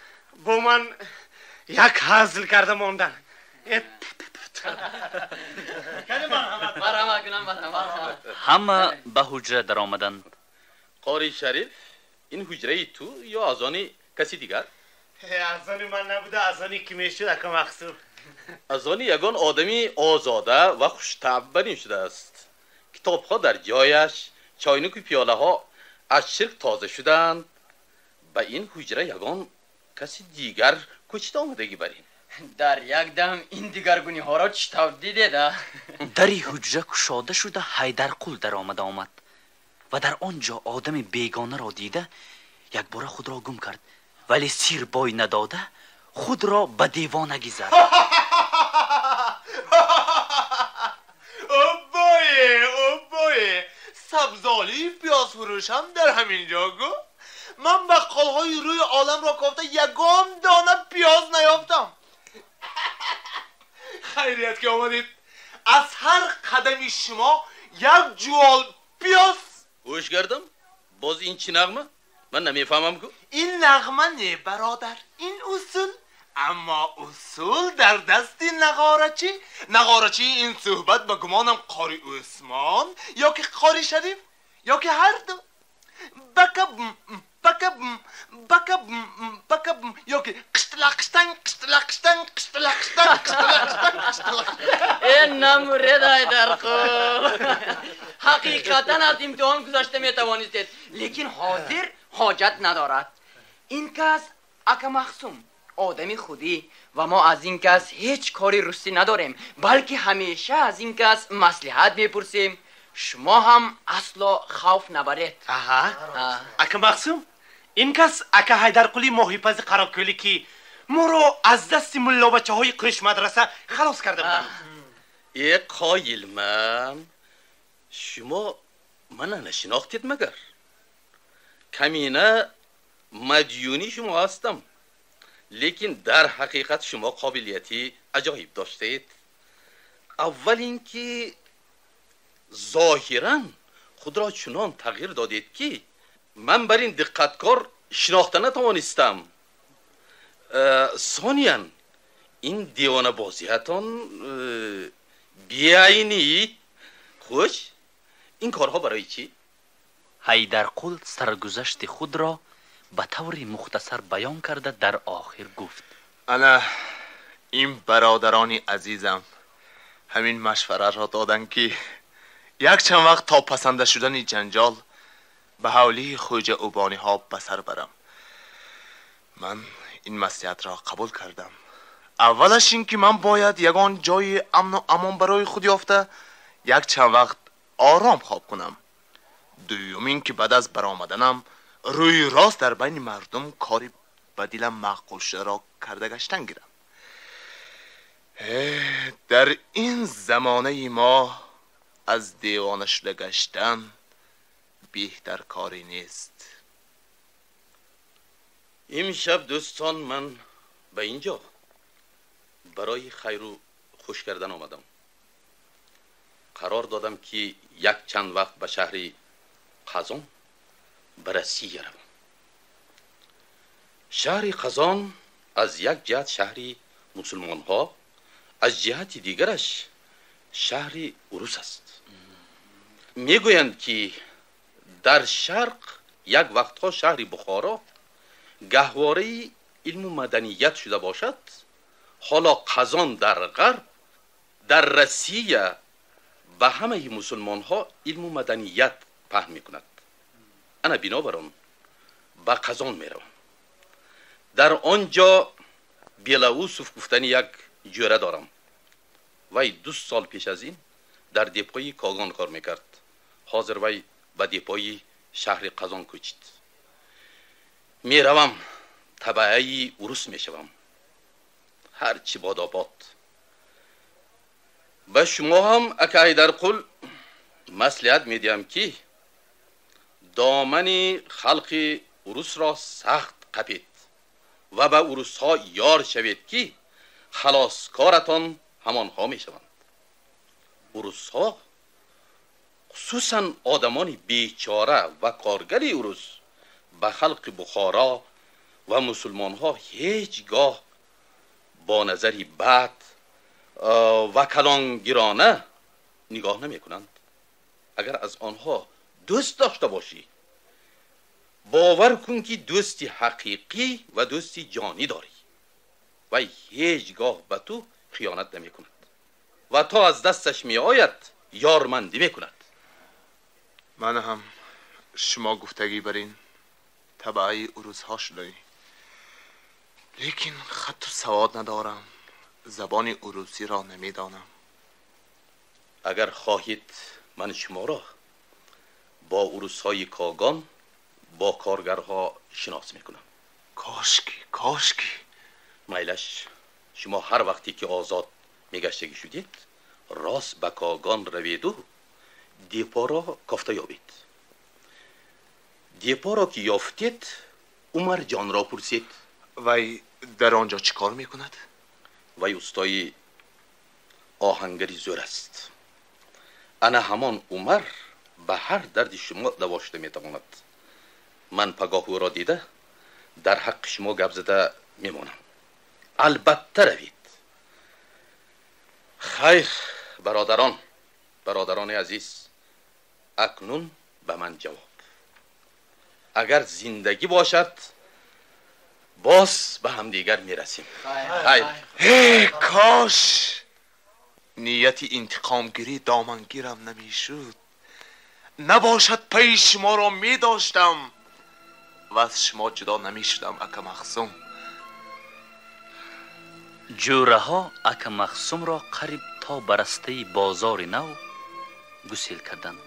Speaker 10: با من یک هزل کرده ماندن.
Speaker 2: همه به حجره در آمدند.
Speaker 3: قاری شریف، این حجره تو یا از آن کسی دیگر؟
Speaker 10: از آن من نبوده، از آن کی میشد اکا مقصوم؟
Speaker 3: از آن یگان آدمی آزاده و خوش‌طبع برین شده است. کتابها در جایش، چاینک و پیاله ها از شرک تازه شدند. به این حجره یگان کسی دیگر کوچیده آمدگی برین.
Speaker 8: در یک دم این دیگرگونی ها را چطور دیده ده؟
Speaker 2: در حجره کشاده شده حیدرقل در آمده آمد و در آنجا آدم بیگانه را دیده یک باره خود را گم کرد، ولی سیر بای نداده خود را به دیوانگی زد.
Speaker 6: اوبایه اوبایه، سبزالی پیاز فروشم در همین جا گو. من بقالهای روی عالم را کافته یگان دانه پیاز نیافتم. خیریت که آمدید. از هر قدمی شما یک جوال پیاز.
Speaker 3: گوش کردم باز این چی نغمه؟ من نمیفهمم که
Speaker 6: این نغمه نه برادر، این اصول. اما اصول در دست نغارچی. نغارچی این صحبت به گمانم قاری عثمان یا که قاری شریف یا که هر دو. بکب بکب بکب بکب یا که قشتلقشتن قشتلقشتن قشتلقشتن قشتلقشتن قشتلقشتن.
Speaker 8: این نمورد حیدرقل، حقیقتا از امتحان گذشته می توانستید، لیکن حاضر حاجت ندارد. این کس اکا مخصوم آدم خودی و ما از این کس هیچ کاری رستی نداریم، بلکه همیشه از این کس مصلحت میپرسیم. شما هم اصلا خوف نبرید.
Speaker 10: آها اکا مخصوم، این کس اکا حیدرقلی ماهیپز قراکولی که ما رو از دست ملا بچه های قش مدرسه خلاص کرده بودن.
Speaker 3: ای قایل من، شما من نشناختید مگر؟ کمینه مدیونی شما هستم، لیکن در حقیقت شما قابلیتی عجایب داشتید. اول اینکه ظاهرا خود را چنان تغییر دادید که من بر این دقتکار شناخته نتوانستم. ثانیا این دیوانه بازیتان بیاینی خوش، این کارها برای چی؟
Speaker 2: حیدرقل سرگذشت خود را به طور مختصر بیان کرده در آخر گفت:
Speaker 6: انا این برادران عزیزم همین مشوره را دادن که یک چند وقت تا پسنده شدن جنجال به حولی خوجه اوبانی ها بسر برم. من این مصلحت را قبول کردم. اولش این که من باید یگان جای امن و امان برای خود یافته یک چند وقت آرام خواب کنم. دوم این که بعد از برآمدنم روی راست در بین مردم کاری به دلم معقول شده را کرده گشتن گیرم. در این زمانه ما از دیوانه شده گشتن بهتر کاری نیست.
Speaker 3: امشب دوستان من به اینجا برای خیر و خوش کردن آمدم. قرار دادم که یک چند وقت به شهر قزان به روسیه روم. شهر قزان از یک جهت شهر مسلمان ها، از جهت دیگرش شهر روس است. میگویند که در شرق یک وقتها شهر بخارا گهواره علم و مدنیت شده باشد، حالا قزان در غرب در روسیه به همه مسلمان ها علم و مدنیت پهن میکند. انا بنابران به قزان میروم. در آنجا بیلاوسوف گفتن یک جوره دارم. وی 2 سال پیش از این در دپوی کاغان کار میکرد. حاضر وی به دپوی شهر قزان کوچید. میروم تبعی روس میشوم. هرچی باد آباد. به شما هم اکا حیدرقل مصلحت میدیم که دامن خلق روس را سخت قپید و به روس ها یار شوید که خلاصکارتان همانها میشوند. روس ها خصوصا آدمان بیچاره و کارگری روس به خلق بخارا و مسلمان ها هیچگاه با نظری بد و کلانگیرانه نگاه نمی کنند. اگر از آنها دوست داشته باشی، باور کن که دوستی حقیقی و دوستی جانی داری و هیچگاه به تو خیانت نمی کند و تا از دستش می آید یارمندی می کند.
Speaker 6: من هم شما گفتگی بر این تبعی عروس ها شده، لیکن خط و سواد ندارم، زبان عروسی را نمیدانم.
Speaker 3: اگر خواهید من شما را با عروس های کاغان با کارگرها شناس میکنم.
Speaker 6: کاشکی کاشکی.
Speaker 3: میلش شما هر وقتی که آزاد میگشتگی شدید راست به کاغان روید و دیپا را کافته یابید. دیپا را که یافتید عمر جان را پرسید.
Speaker 6: وی در آنجا چیکار میکند؟
Speaker 3: وی استای آهنگری زور است. انا همان عمر به هر درد شما دوا شده میتواند. من پگاه او را دیده در حق شما گپ زده میمانم. البته روید. خیر برادران، برادران عزیز، اکنون به من جواب. اگر زندگی باشد باز به همدیگر میرسیم. خیر.
Speaker 6: ای کاش نیت انتقامگیری دامنگیرم نمیشد. نباشد پی شما را می داشتم ва аз шумо ҷудо намешудам, ака Махсум.
Speaker 2: Ҷӯраҳо ака Махсумро қариб то ба растаи бозори нав гусел карданд.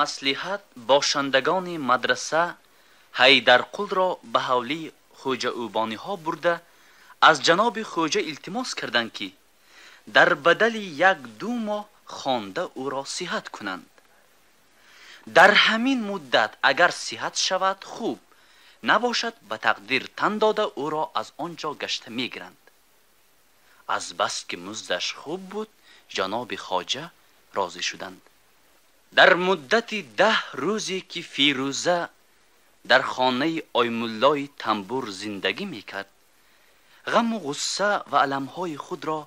Speaker 2: Маслиҳат бошандагони мадраса Ҳайдарқулро ба ҳавлии хоҷа Убониҳо бурда аз ҷаноби хоҷа илтимос карданд, ки дар бадали 1-2 моҳ хонда ӯро сиҳат кунанд. Дар ҳамин муддат агар сиҳат шавад хуб, набошад ба тақдир тан дода ӯро аз он ҷо гашта мегиранд. Аз бас ки муздаш хуб буд, ҷаноби хоҷа розӣ шуданд. Дар муддати 10 рӯзе ки Фирӯза дар хонаи Оймуллои Тамбур зиндагӣ мекард, ғаму ғусса ва аламҳои худро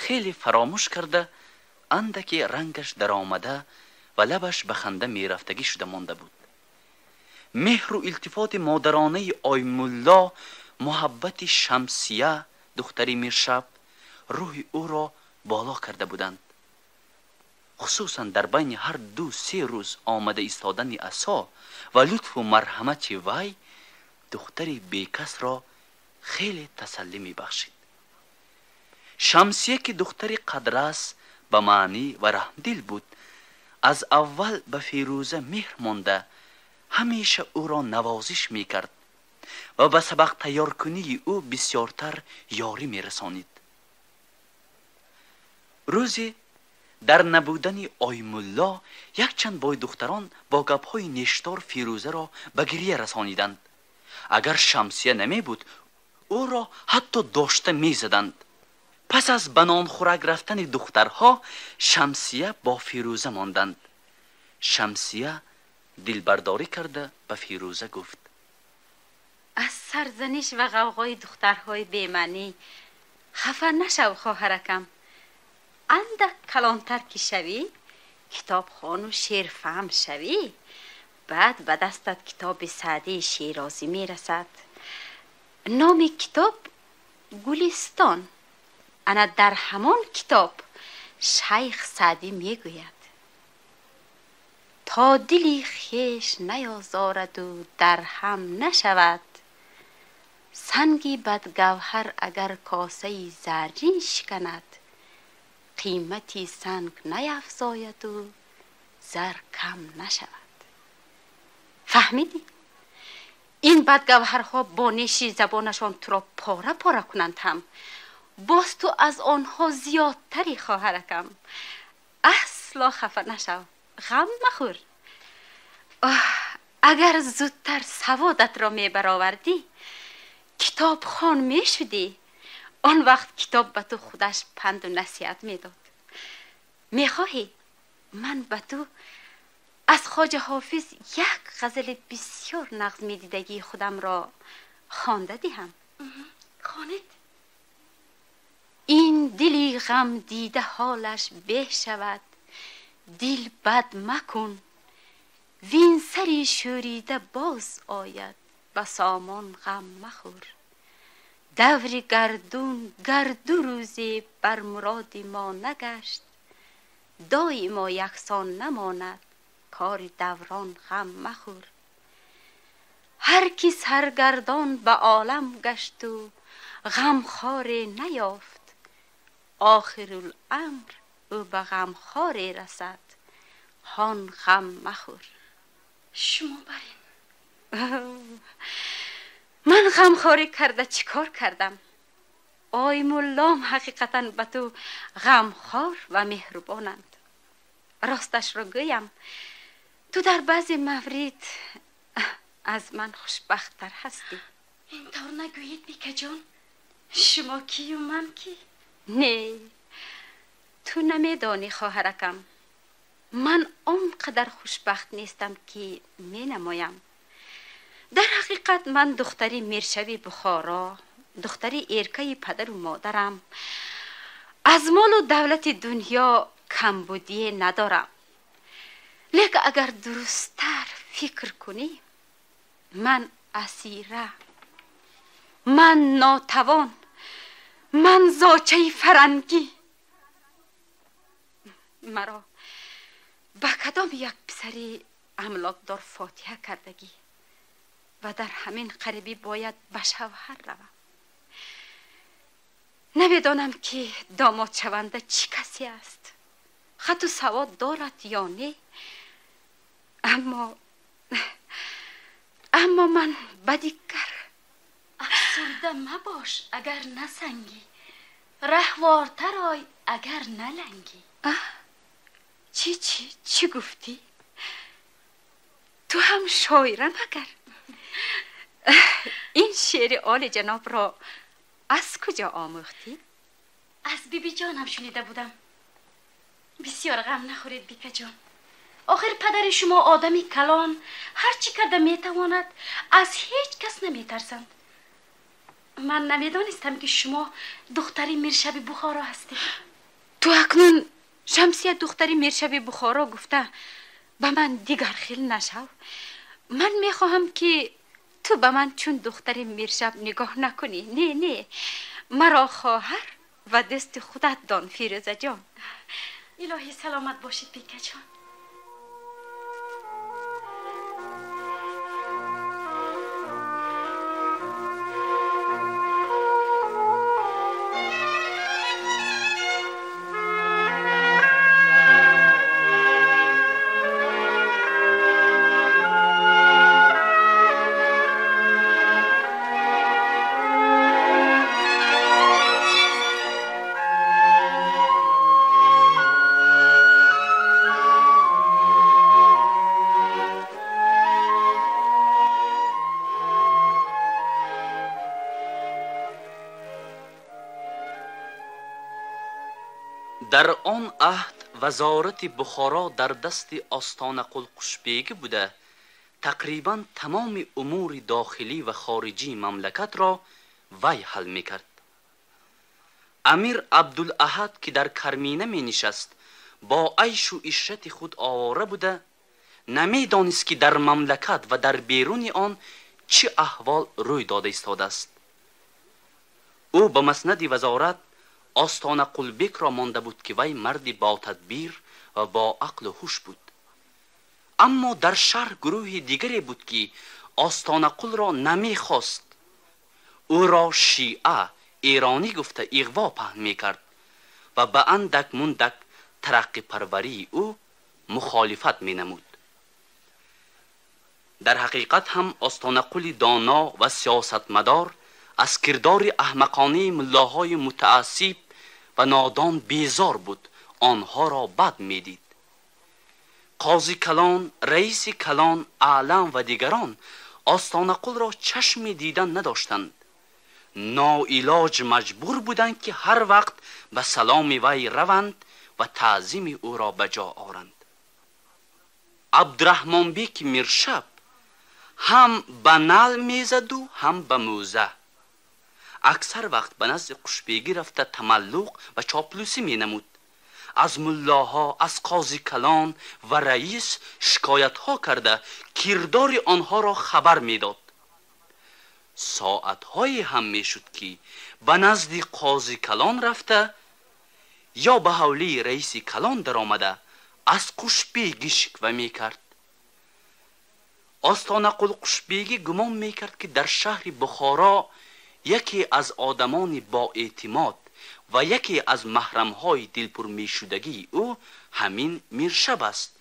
Speaker 2: хеле фаромӯш карда, андаке рангаш даромада ва лабаш ба ханда мерафтагӣ шуда монда буд. Меҳру илтифоти модаронаи Оймулло, муҳаббати Шамсия, духтари Миршаб, рӯҳи ӯро боло карда буданд. Хусусан дар байни ҳар 2-3 рӯз омада истодани асо ва лутфу марҳамати вай духтари бекасро хеле тасаллӣ мебахшид. Шамсия, ки духтари қадрас, ба маънӣ ва раҳмдил буд, аз аввал ба Фирӯза меҳр монда, ҳамеша ӯро навозиш мекард ва ба сабақ тайёркунии ӯ бисёртар ёрӣ мерасонид. Рӯзе дар набудани Оймулло якчанд бойдухтарон бо гапҳои нештор Фирӯзаро ба гирия расониданд. Агар Шамсия намебуд, ӯро ҳатто дошта мезаданд. Пас аз ба нонхӯрак рафтани духтарҳо Шамсия бо Фирӯза монданд. Шамсия дилбардорӣ карда ба Фирӯза гуфт:
Speaker 11: аз сарзаниш ва ғавғои духтарҳои бемаънӣ хафа нашав, хоҳаракам. Андак калонтар ки шавӣ, китобхону шеърфаҳм шавӣ, баъд ба дастат китоби Саъдии Шерозӣ мерасад. Номи китоб Гулистон. Ана дар ҳамон китоб шайх Саъдӣ мегӯяд: то дили хеш наёзораду дарҳам нашавад, санги бадгавҳар агар косаи заррин шиканад, қимати санг наyaфзояду зар кам нашавад. Фаҳмидӣ? Ин бадгавҳарҳо бо неши забонашон туро пора пора кунанд ҳам, боз ту аз онҳо зиёдтари, хоҳаракам. Асло хафа нашав, ғам махӯр. Агар зудтар саводатро мебаровардӣ, китобхон мешудӣ, он вақт китоб ба ту худаш панду насиҳат медод. Мехоҳӣ ман ба ту аз хоҷа Ҳофиз як ғазали бисёр нағз медидагии худамро хонда диҳам?
Speaker 12: Хонед.
Speaker 11: Ин дили ғам дида ҳолаш беҳ шавад, дил бад макун, вин сари шӯрида боз ояд, ба сомон ғам махӯр. Даври гардун гарду рӯзе бар муроди мо нагашт, доимо яксон намонад кори даврон ғам махӯр. Ҳар ки саргардон ба олам гашту ғамхоре наёфт, охируламр ӯ ба ғамхоре расад, ҳон ғам махӯр.
Speaker 12: Шумо барин.
Speaker 11: Ман ғамхорӣ карда чӣ кор кардам? Ой муллом ҳақиқатан ба ту ғамхор ва меҳрубонанд. Росташро гӯям, ту дар баъзе маврид аз ман хушбахттар ҳастӣ.
Speaker 12: Ин тавр нагӯед, бикаҷон. Шумо кию ман ки?
Speaker 11: Не, ту намедонӣ, хоҳаракам. من آنقدر خوشبخت نیستم که می نمایم. در حقیقت من دختری میرشوی بخارا، دختری ایرکه پدر و مادرم، از مال و دولت دنیا کمبودی ندارم. لیکن اگر درستتر فکر کنی، من اسیره، من ناتوان، من زاچه فرنگی. مرا به کدام یک پسری املاکدار فاتحه کردگی و در همین قریبی باید به شوهر روم. نمیدانم که داماد شونده چی کسی است، خط و سواد دارد یا نه، اما من به دیگر.
Speaker 12: افسرده مباش اگر نسنگی، رهوارتر آی اگر نلنگی.
Speaker 11: چی چی چی گفتی؟ تو هم شاعره مگر؟ این شعر عالی جناب را از کجا آموختی؟
Speaker 12: از بیبی جانم شنیده بودم. بسیار غم نخورید بیکه جان. آخر پدر شما آدمی کلان، هرچی کرده میتواند، از هیچ کس نمیترسند. من نمیدانستم که شما دختری میرشب بخارا هستی.
Speaker 11: تو اکنون شمسیه دختری میرشب بخارا گفته به من دیگر خیل نشو. من میخواهم که تو به من چون دختر میرشب نگاه نکنی. نه نه، مرا خواهر و دست خودت دان فیروزه جان.
Speaker 12: الهی سلامت باشید بیکه جان.
Speaker 2: در آن عهد وزارت بخارا در دست آستانقل قشبیگی بوده، تقریبا تمام امور داخلی و خارجی مملکت را وی حل میکرد. امیر عبدالاحد که در کرمینه می نشست، با عیش و عشرت خود آواره بوده، نمیدانست که در مملکت و در بیرون آن چه احوال روی داده ایستاده است. او به مسند وزارت آستانقل بیک را مانده بود که وی مردی با تدبیر و با عقل و هوش بود. اما در شهر گروه دیگری بود که آستانقل را نمیخواست. او را شیعه ایرانی گفته اغوا پهن میکرد و به اندک مندک ترقی پروری او مخالفت مینمود. در حقیقت هم آستانقل دانا و سیاستمدار از کردار احمقانه ملاهای متعصب و نادان بیزار بود، آنها را بد میدید. قاضی کلان، رئیس کلان، اعلم و دیگران آستانقل را چشم دیدن نداشتند. ناعلاج مجبور بودند که هر وقت به سلام وی روند و تعظیم او را به جا آرند. عبدالرحمن بیک میرشب هم به نعل میزد و هم به موزه. اکثر وقت به نزد قشبیگی رفته تملق و چاپلوسی می نمود. از ملاها، از قاضی کلان و رئیس شکایت ها کرده کردار آنها را خبر می داد. ساعت های هم می شد که به نزد قاضی کلان رفته یا به حولی رئیس کلان در آمده از قشبیگی شکوه می کرد. آستانقل قشبیگی گمان می کرد که در شهر بخارا یکی از آدمان با اعتماد و یکی از محرمهای دلپر میشدگی او همین میرشب است.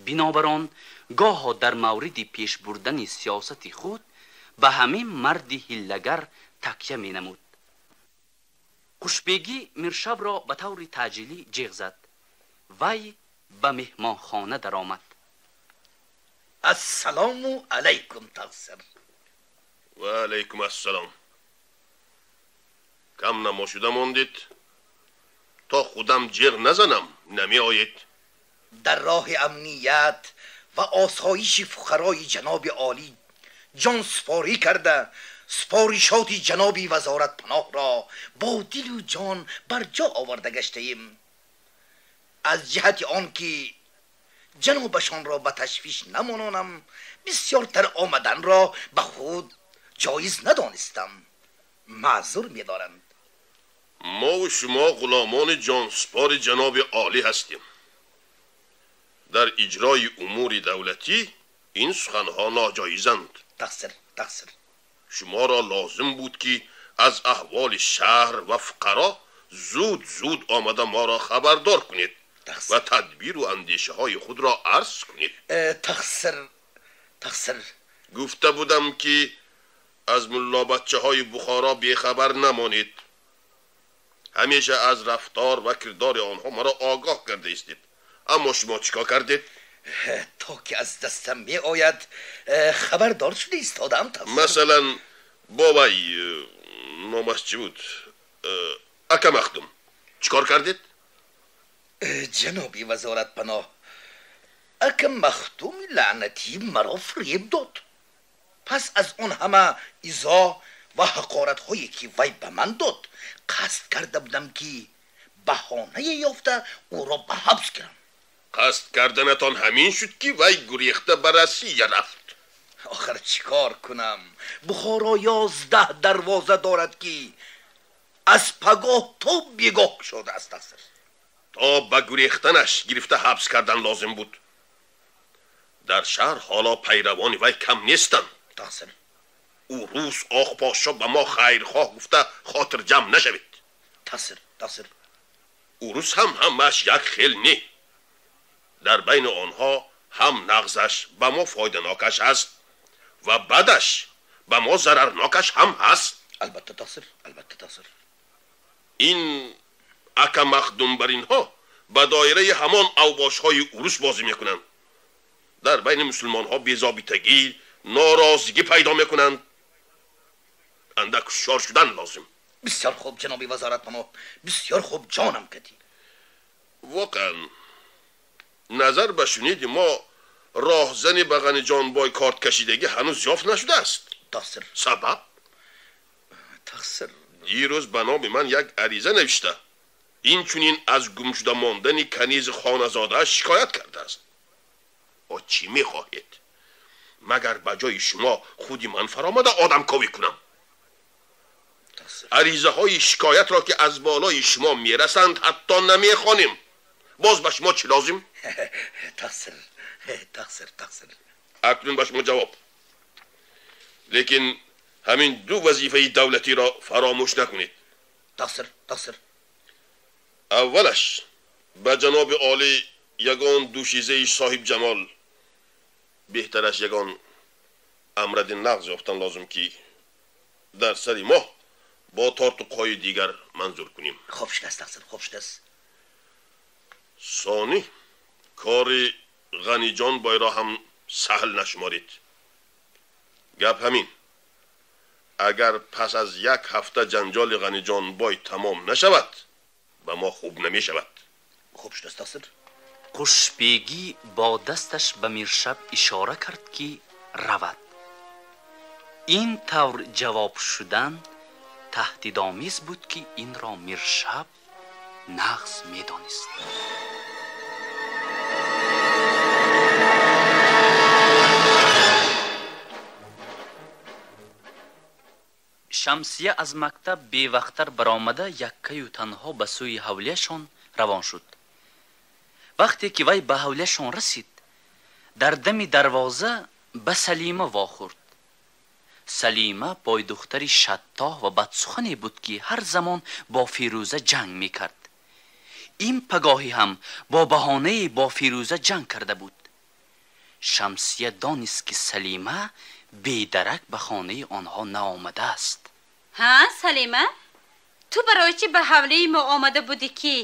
Speaker 2: بنابران گاه در مورد پیش بردن سیاست خود به همین مرد حیله‌گر تکیه می نمود. قشبیگی میرشب را به طور تعجیلی جیغ زد. وی به مهمانخانه درآمد.
Speaker 9: السلام علیکم تقصیر.
Speaker 13: و علیکم السلام. کم نما شده ماندید تا خودم جیغ نزنم نمی آید.
Speaker 4: Дар роҳи амният ва осоиши фуқарои ҷаноби олӣ ҷонсупорӣ карда, супоришоти ҷаноби вазоратпаноҳро бо дилу ҷон бар ҷо оварда гаштаем. Аз ҷиҳати он ки ҷанобашонро ба ташвиш намононам, бисёртар омаданро ба худ ҷоиз надонистам. Маъзур медоранд.
Speaker 13: Мо ва шумо ғуломони ҷонсупори ҷаноби олӣ ҳастем. Дар иҷрои умури давлатӣ ин суханҳо ноҷоизанд.
Speaker 4: Тақсир, тақсир.
Speaker 13: Шуморо лозим буд ки аз аҳволи шаҳр ва фуқаро зуд зуд омада моро хабардор кунед ва тадбиру андешаҳои худро арз кунед.
Speaker 4: Тақсир, тақсир.
Speaker 13: Гуфта будам ки аз муллобачаҳои Бухоро бехабар намонед. Ҳамеша аз рафтор ва кирдори онҳо маро огоҳ карда истед. Аммо шумо чӣ кор кардед?
Speaker 4: То ки аз дастам меояд хабардор шуда истодам.
Speaker 13: Масалан, бобай номаш чӣ буд? Ака Махдум. Чӣ кор кардед?
Speaker 4: Ҷаноби вазоратпаноҳ, ака Махдуми лаънатӣ маро фиреб дод. Пас аз он ҳама изо ва ҳақоратҳое ки вай ба ман дод, қасд карда будам ки баҳонае ёфта ӯро ба ҳабс гирам.
Speaker 13: Қасд карданатон ҳамин шуд ки вай гурехта ба Россия рафт.
Speaker 4: Охир чӣ кор кунам? Бухоро 11 дарвоза дорад ки аз пагоҳ то бегоҳ кушодааст. Тақсир.
Speaker 13: То ба гурехтанаш гирифта ҳабс кардан лозим буд. Дар шаҳр ҳоло пайравони вай кам нестанд.
Speaker 4: Тақсир.
Speaker 13: Ӯ рӯз оқ подшо ба мо хайрхоҳ гуфта хотирҷамъ нашавед.
Speaker 4: Тақсир, тақсир.
Speaker 13: Ӯ рӯз ҳам ҳамааш як хел не. Дар байни онҳо ҳам нағзаш ба мо фоиданокаш аст ва бадаш ба мо зарарнокаш ҳам ҳаст.
Speaker 4: Албатта тақсир, албатта тақсир.
Speaker 13: Ин ака Махдум бар инҳо ба доираи ҳамон авбошҳои урус бозӣ мекунанд. Дар байни мусулмонҳо безобитагӣ, норозигӣ пайдо мекунанд. Андак ҳушёр шудан лозим.
Speaker 4: Бисёр хуб ҷаноби вазоратпаноҳ, бисёр хуб ҷонам кадӣ.
Speaker 13: Воқеан назар ба шуниди мо роҳзани ба Ғаниҷонбой корткашидагӣ ҳанӯз ёфт нашудааст.
Speaker 4: Тақсир.
Speaker 13: Сабаб?
Speaker 4: Тақсир.
Speaker 13: Дирӯз ба номи ман як ариза навишта, инчунин аз гумшуда мондани канизи хоназодааш шикоят кардааст. О чӣ мехоҳед? Магар ба ҷои шумо худи ман фаромада одамковӣ кунам? Аризаҳои шикоятро ки аз болои шумо мерасанд ҳатто намехонем. Боз ба шумо чӣ лозим?
Speaker 4: Тақсир, тақсир, тақсир.
Speaker 13: Акнун ба шумо ҷавоб. Лекин ҳамин ду вазифаи давлатиро фаромӯш накунед.
Speaker 4: Тақсир, тақсир.
Speaker 13: Аввалаш ба ҷаноби олӣ ягон душизаи соҳибҷамол, беҳтараш ягон амради нағз ёфтан лозим ки дар сари моҳ бо тортуқҳои дигар манзур кунем.
Speaker 4: Хуб шудааст тақсир, хуб шудааст.
Speaker 13: Сонӣ кори Ғаниҷонбойро ҳам саҳл нашуморед. Гап ҳамин. Агар пас аз як ҳафта ҷанҷоли Ғаниҷонбой тамом нашавад, ба мо хуб намешавад.
Speaker 4: Хуб шудааст тақсир.
Speaker 2: Хушбегӣ бо дасташ ба Миршаб ишора кард ки равад. Ин тавр ҷавоб шудан таҳдидомез буд ки инро Миршаб нағз медонист. Шамсия аз мактаб бевақттар баромада яккаю танҳо ба сӯи ҳавлияшон равон шуд. Вақте ки вай ба ҳавлияшон расид, дар дами дарвоза ба Салима вохӯрд. Салима пойдухтари шаттоҳ ва бадсухане буд ки ҳар замон бо Фирӯза ҷанг мекард. Ин пагоҳӣ ҳам бо баҳонае бо Фирӯза ҷанг карда буд. Шамсия донист ки Салима бедарак ба хонаи онҳо наомадааст.
Speaker 11: Ҳа, Салима, ту барои чӣ ба ҳавлии мо омада будӣ ки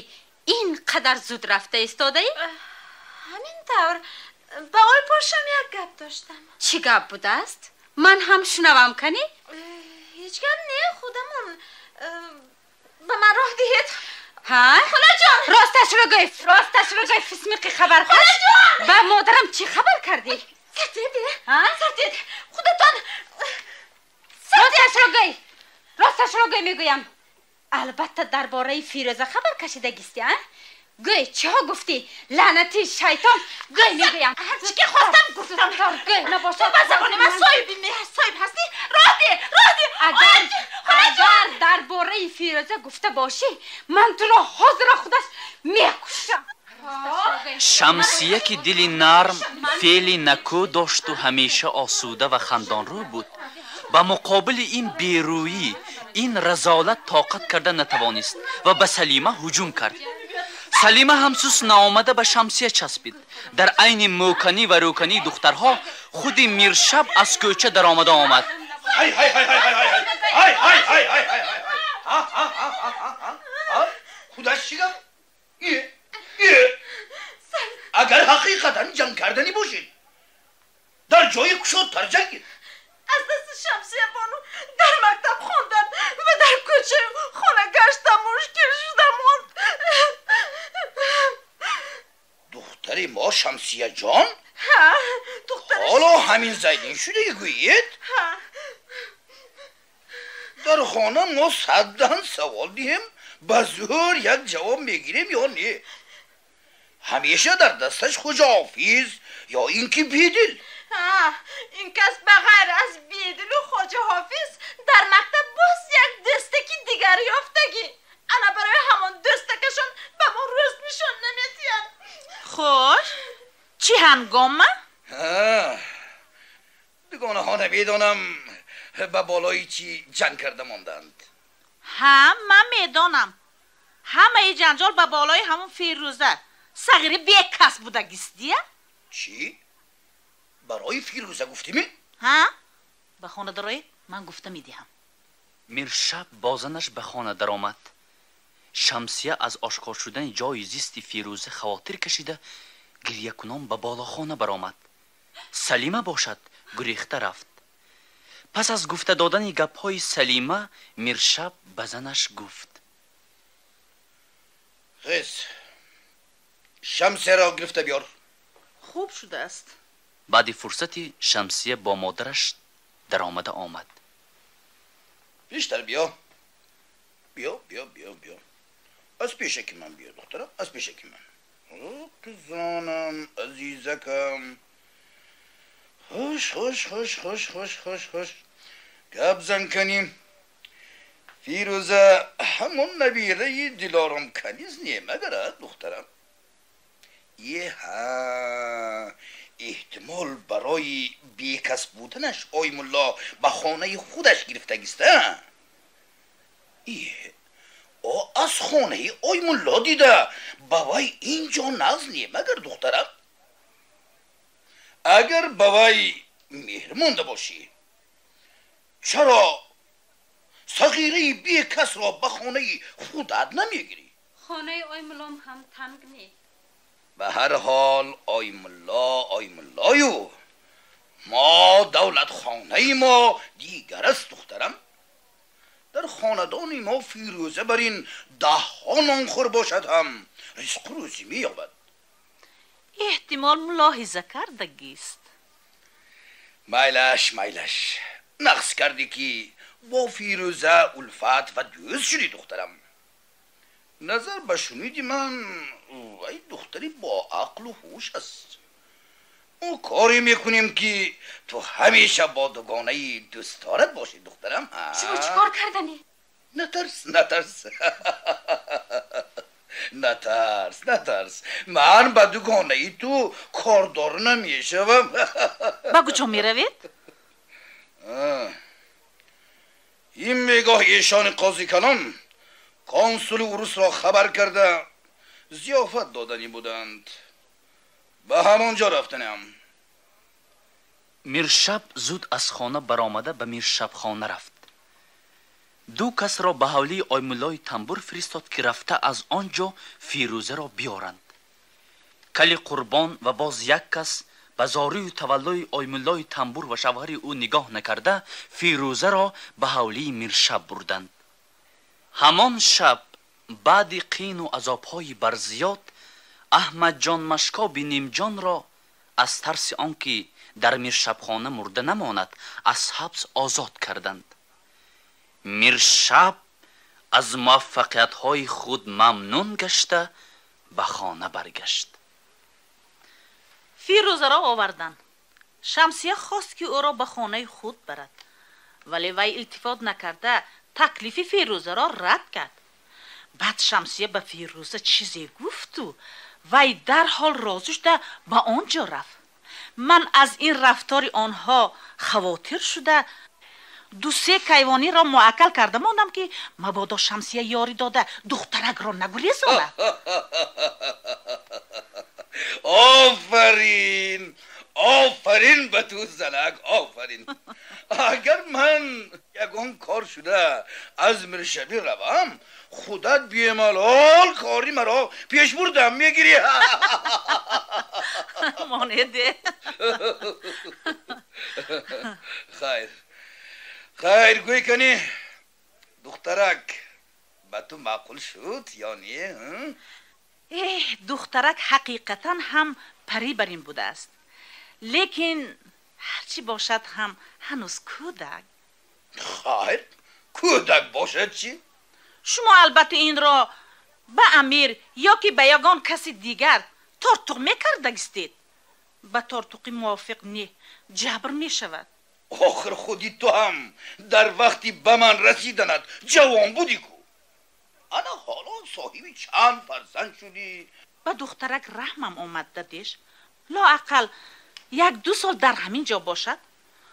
Speaker 11: ин қадар зуд рафта истодаӣ?
Speaker 14: Ҳамин тавр ба ойпошам як гап доштам.
Speaker 11: Чӣ гап будааст? Ман ҳам шунавам кани?
Speaker 14: Ҳеҷ гап не, худамон. Ба ман роҳ диҳед.
Speaker 11: ها؟
Speaker 14: خاله جان،
Speaker 11: راستش رو گفت، راستش رو گفت. فسمیقی خبر
Speaker 14: خاله جان،
Speaker 11: به مادرم چی خبر کردی؟
Speaker 14: سرتید
Speaker 11: ها؟
Speaker 14: سرتید خودتان.
Speaker 11: راستش رو گفت، راستش رو گفت. میگویم البته درباره فیروزه خبر کشیدگیستی ها؟ گوی چه ها گفتی؟ لعنتی شیطان. گوی میگویم
Speaker 14: هرچی که خواستم گفتم.
Speaker 11: گوی نباشد.
Speaker 14: تو به زبان من صاحب هستی؟ راه ده، راه ده.
Speaker 11: اگر درباره فیروزه گفته باشی من تو را حاضر خودش میکشم.
Speaker 2: شمسیه که دل نرم، فعل نکو داشت و همیشه آسوده و خندان رو بود، به مقابل این بیرویی، این رذالت طاقت کرده نتوانست و به سلیمه هجوم کرد. سلیمه هم سوس نآمده به شمسیه چسبید. در عین موکنی و روکنی دخترها خود میرشب از کوچه در آمده آمد.
Speaker 4: های های های های های های های های های های های. خودش چی گفت؟ اگر حقیقتا جنگ کردنی باشید در جای کشادتر جنگید.
Speaker 14: از دست شمسیه بانو در مکتب خواندن و در کوچه خانه گشتم مشکل شدم.
Speaker 4: دختر ما شمسیه جان؟
Speaker 14: ها دختر.
Speaker 4: حالا همین زیدین شده گویید؟
Speaker 14: ها.
Speaker 4: در خانه ما 100 دهن سوال دیم به زور یک جواب میگیریم یا نه؟ همیشه در دستش خجافیز یا اینکه بیدل.
Speaker 14: این کس به غیر از بیدل و خواجه حافظ در مکتب باز یک دستکی دیگر یافتگی. انا برای همان دستکشان به ما روز نشان نمیتین.
Speaker 15: خوش چی هنگامه؟
Speaker 4: دگانه ها نمیدانم به بالای چی جنگ کرده ماندند.
Speaker 15: ها من میدانم همه جنجال به بالای همون فیروزه صغیری بیکس بوده گیستیه.
Speaker 4: چی؟ برای فیروزه گفتی می؟
Speaker 15: ها؟ به خانه درایی من گفته میدهم.
Speaker 2: میرشب بازنش به خانه درآمد. شمسیه از آشکار شدن جای زیست فیروزه خواطر کشیده گریه کنان به بالا خانه برآمد. سلیمه باشد گریخته رفت. پس از گفته دادن گپهای سلیمه میرشب به زنش گفت:
Speaker 4: خیز شمسیه را گرفته بیار.
Speaker 15: خوب شده است.
Speaker 2: بعد فرصتی شمسیه با مادرش در آمده آمد.
Speaker 4: بیشتر بیا بیا بیا بیا بیا از پیشکی من بیا دخترم، از پیشکی من. قزانم عزیزکم، خوش خوش خوش خوش خوش خوش خوش گپ زن کنیم. فیروزه همون نبیره دلارم کنیز نیه مگر دخترم؟ یه ها احتمال برای بیکس بودنش آی ملا به خانه خودش گرفتگیسته. ایه او از خانه آی ملا دیده بابای اینجا ناز نیه مگر دخترم؟ اگر بابای مهر مونده باشی چرا صغیره بیکس را به خانه خودت نمیگیری؟
Speaker 11: خانه آی ملام هم تنگ نیست.
Speaker 4: به هر حال آی ملا آی ملایو ما دولت خانه ما دیگر است دخترم. در خاندان ما فیروزه بر این 10 ها نانخور باشد هم رزق روزی مییابد.
Speaker 15: احتمال ملاحظه کردگیست.
Speaker 4: میلش میلش نقص کردی که با فیروزه الفت و دوست شدی دخترم. نظر به شنیدی من ای دختری با عقل و هوش است. او کاری میکنیم که تو همیشه با دوگانه دوستارت باشی دخترم.
Speaker 11: شما چیکار کردنی؟
Speaker 4: نترس نترس نترس نترس، من به دوگانه تو کاردار نمیشوم.
Speaker 15: با کجا میروید؟
Speaker 4: این میگاه ایشان قاضی کلان کنسول روس را خبر کرده ضیافت دادنی بودند. به همانجا رفتنم.
Speaker 2: میرشب زود از خانه برآمده به میرشب خانه رفت. دو کس را به حولی آی ملای تنبور فرستاد که رفته از آنجا فیروزه را بیارند. کلی قربان و باز یک کس به زاری و تولای آی ملای تنبور و شوهر او نگاه نکرده فیروزه را به حولی میرشب بردند. همان شب بعد قین و عذاب‌های برزیاد احمد جان مشکاب نیمجان را از ترس آنکه در میرشبخانه مرده نماند از حبس آزاد کردند. میرشب از موفقیت‌های خود ممنون گشته به خانه برگشت.
Speaker 15: فیروزه را آوردند. شمسیه خواست که او را به خانه خود برد، ولی وی التفات نکرده تکلیف فیروزه را رد کرد. بعد شمسیه به فیروزه چیزی گفت و وی در حال راضی شده به آنجا رفت. من از این رفتار آنها خواطر شده دو سه کیوانی را معکل کرده ماندم که مبادا شمسیه یاری داده دخترک را نگریزاند.
Speaker 3: آفرین آفرین به تو زنک، آفرین. اگر من یگان کار شده از میرشبی روم، خودت بیمالال کاری مرا پیش بردم میگیری.
Speaker 15: مانده.
Speaker 3: خیر خیر، گوی کنی دخترک به تو معقول شد یا نه؟
Speaker 15: اه، دخترک حقیقتا هم پری بر این بوده است، لیکن هرچی باشد هم هنوز کودک.
Speaker 3: خیر، کودک باشد چی؟
Speaker 15: شما البته این را به امیر یا که به یگان کسی دیگر تارتق میکردگستید. به تارتقی موافق نه، جبر میشود.
Speaker 3: آخر خودی تو هم در وقتی به من رسیدنت جوان بودی کو. انا حالا صاحب چند فرزند شدی.
Speaker 15: به دخترک رحمم آمد دادش، لااقل یک دو سال در همین جا باشد،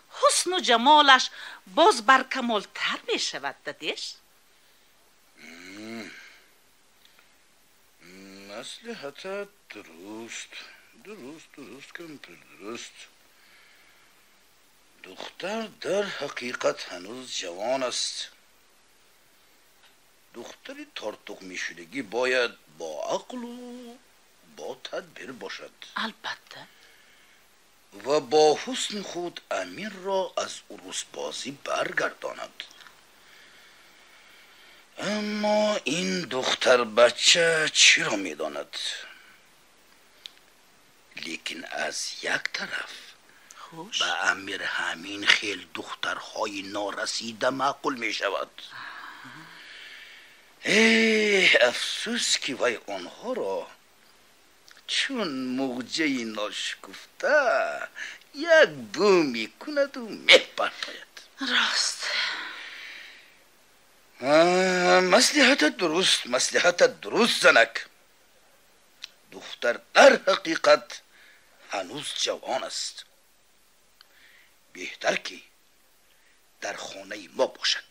Speaker 15: حسن و جمالش باز بر کمال تر می شود دادش.
Speaker 3: مصلحتت درست درست درست کمپر درست. دختر در حقیقت هنوز جوان است. دختری تارتق می شدگی باید با عقل و با تدبیر باشد.
Speaker 15: البته.
Speaker 3: و با حسن خود امیر را از عروس بازی برگرداند. اما این دختر بچه چی را می داند؟ لیکن از یک طرف
Speaker 15: خوش.
Speaker 3: به امیر همین خیل دخترهای نارسیده معقول می شود. ای افسوس که وی آنها را چون موجه ناشکفته یک بو می کند و می پرتاید.
Speaker 15: راست.
Speaker 3: مصلحتت درست، مصلحتت درست زنک. دختر در حقیقت هنوز جوان است. بهتر که در خانه ما باشد.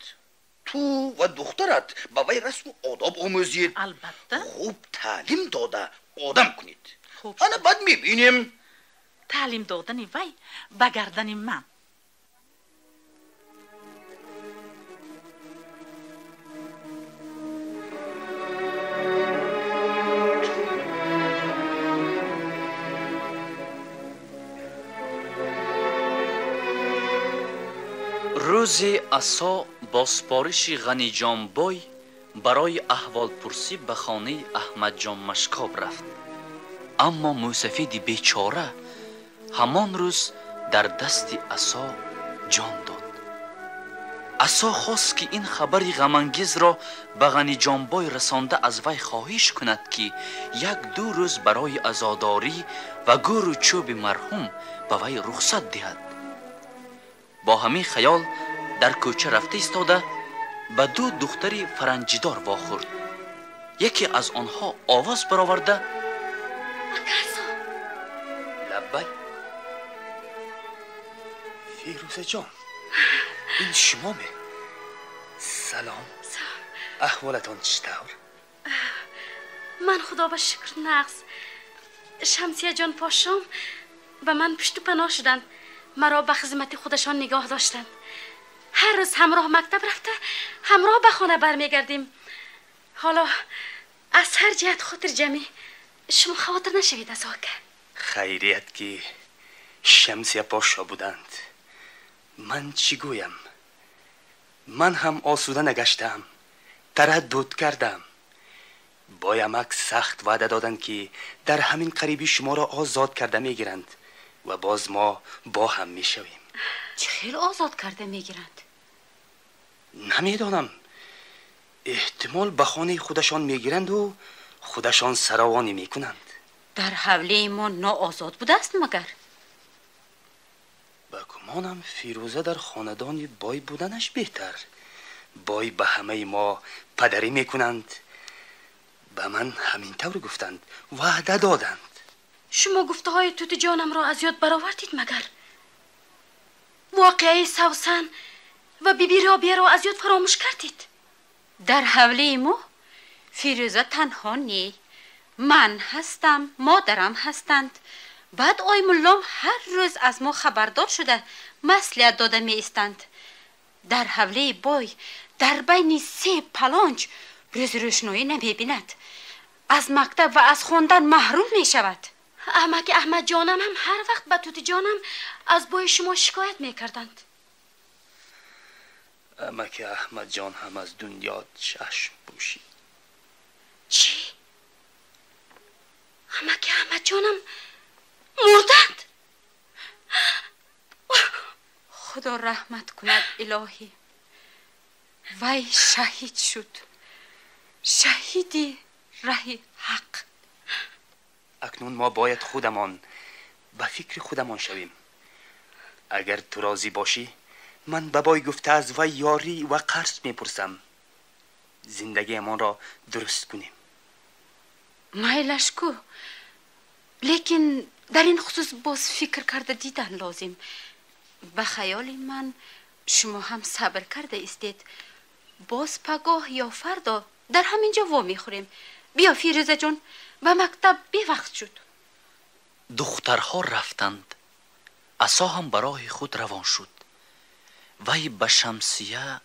Speaker 3: تو و دخترت به وی رسم و آداب آموزید.
Speaker 15: البته.
Speaker 3: خوب تعلیم داده آدم کنید.
Speaker 15: خوب.
Speaker 3: انا بعد میبینیم.
Speaker 15: تعلیم دادن وی به گردن من.
Speaker 2: روز عصا با سپارش غنی جان بای برای احوال پرسی به خانه احمد جان مشکاب رفت. اما موسفید بیچاره همان روز در دست عصا جان داد. عصا خواست که این خبر غم انگیز را به غنی جان بای رسانده از وی خواهش کند که یک دو روز برای عزاداری و گور و چوب مرحوم به وی رخصت دهد. با همین خیال در کوچه رفته ایستاده به دو دختری فرنجیدار واخورد. یکی از آنها آواز برآورده:
Speaker 12: اکاسو.
Speaker 2: لبی.
Speaker 10: فیروزه جان، این شما می؟ سلام. احوالتان چطور؟
Speaker 12: من خدا به شکر نقص. شمسیه جان پاشام به من پشت و پناه شدند، مرا به خدمت خودشان نگاه داشتند. هر روز همراه مکتب رفته همراه به خانه برمیگردیم. حالا از هر جهت خاطر جمعی، شما خاطر نشوید از آکه.
Speaker 10: خیریت که شمسیه پاشا بودند. من چی گویم؟ من هم آسوده نگشتم، تردد کردم.
Speaker 16: Бой амак сахт ваъда доданд, ки дар ҳамин қарибӣ шуморо озод карда мегиранд ва боз мо бо ҳам мешавем.
Speaker 11: Чӣ хел озод карда мегиранд?
Speaker 16: Намедонам. Эҳтимол ба хонаи худашон мегиранду худашон саравонӣ мекунанд.
Speaker 11: Дар ҳавлии мо ноозод будааст магар?
Speaker 16: Ба гумонам, Фирӯза дар хонадони бой буданаш беҳтар. Бой ба ҳамаи мо падарӣ мекунанд. Ба ман ҳамин тавр гуфтанд, ваъда доданд.
Speaker 12: Шумо гуфтаҳои тути ҷонамро аз ёд баровардед магар? Воқеаи Савсан ва биби Робияро аз ёд фаромӯш кардед?
Speaker 11: Дар ҳавлии мо Фирӯза танҳо не. Ман ҳастам, модарам ҳастанд. Баъд Оймуллом ҳар рӯз аз мо хабардор шуда маслиҳат дода меистанд. Дар ҳавлии бой дар байни се палонч рӯзи рӯшноӣ намебинад. Аз мактаб ва аз хондан маҳрум мешавад.
Speaker 12: Амаки Аҳмадҷонам ҳам ҳар вақт ба тутиҷонам аз бои шумо шикоят мекарданд.
Speaker 16: Амаки Аҳмадҷон ҳам аз дунё чашм пӯшид.
Speaker 12: Чӣ? Амаки Аҳмадҷонам мурданд?
Speaker 11: Худо раҳмат кунад, илоҳӣ. Вай шаҳид шуд. Шаҳиди раҳи ҳақ.
Speaker 16: Акнун мо бояд худамон ба фикри худамон шавем. Агар ту розӣ бошӣ, ман ба бой гуфта аз вай ёрӣ ва қарз мепурсам. Зиндагиамонро дуруст кунем.
Speaker 11: Майлаш ку, лекин дар ин хусус боз фикр карда дидан лозим. Ба хаёли ман, шумо ҳам сабр карда истед. Боз пагоҳ ё фардо дар ҳамин ҷо во мехӯрем. Биё, Фирӯзаҷон, ба мактаб бевақт шуд.
Speaker 2: Духтарҳо рафтанд. Асо ҳам ба роҳи худ равон шуд. Вай ба Шамсия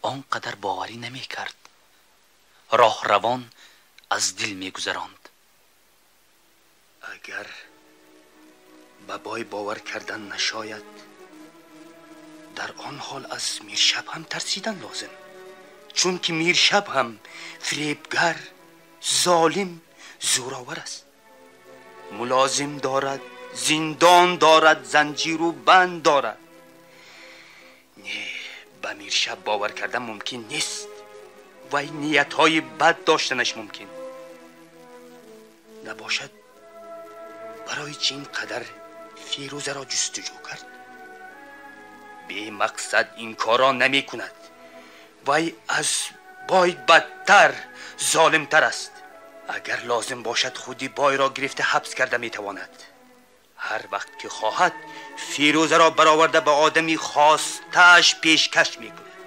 Speaker 2: он қадар боварӣ намекард. Роҳравон аз дил мегузаронд.
Speaker 16: Агар ба бой бовар кардан нашояд, дар он ҳол аз Миршаб ҳам тарсидан лозим, чунки Миршаб ҳам фиребгар, золим, зӯровар аст. Мулозим дорад, зиндон дорад, занҷиру банд дорад. Не, ба Миршаб бовар кардан мумкин нест. Вай ниятҳои бад доштанаш мумкин. Набошад, барои чӣ ин қадар Фирӯзаро ҷустуҷӯ кард? Бемақсад ин корро намекунад. Вай аз бой бадтар, золимтар аст. Агар лозим бошад, худи бойро гирифта ҳабс карда метавонад. Ҳар вақт ки хоҳад, Фирӯзаро бароварда ба одами хостааш пешкаш мекунад.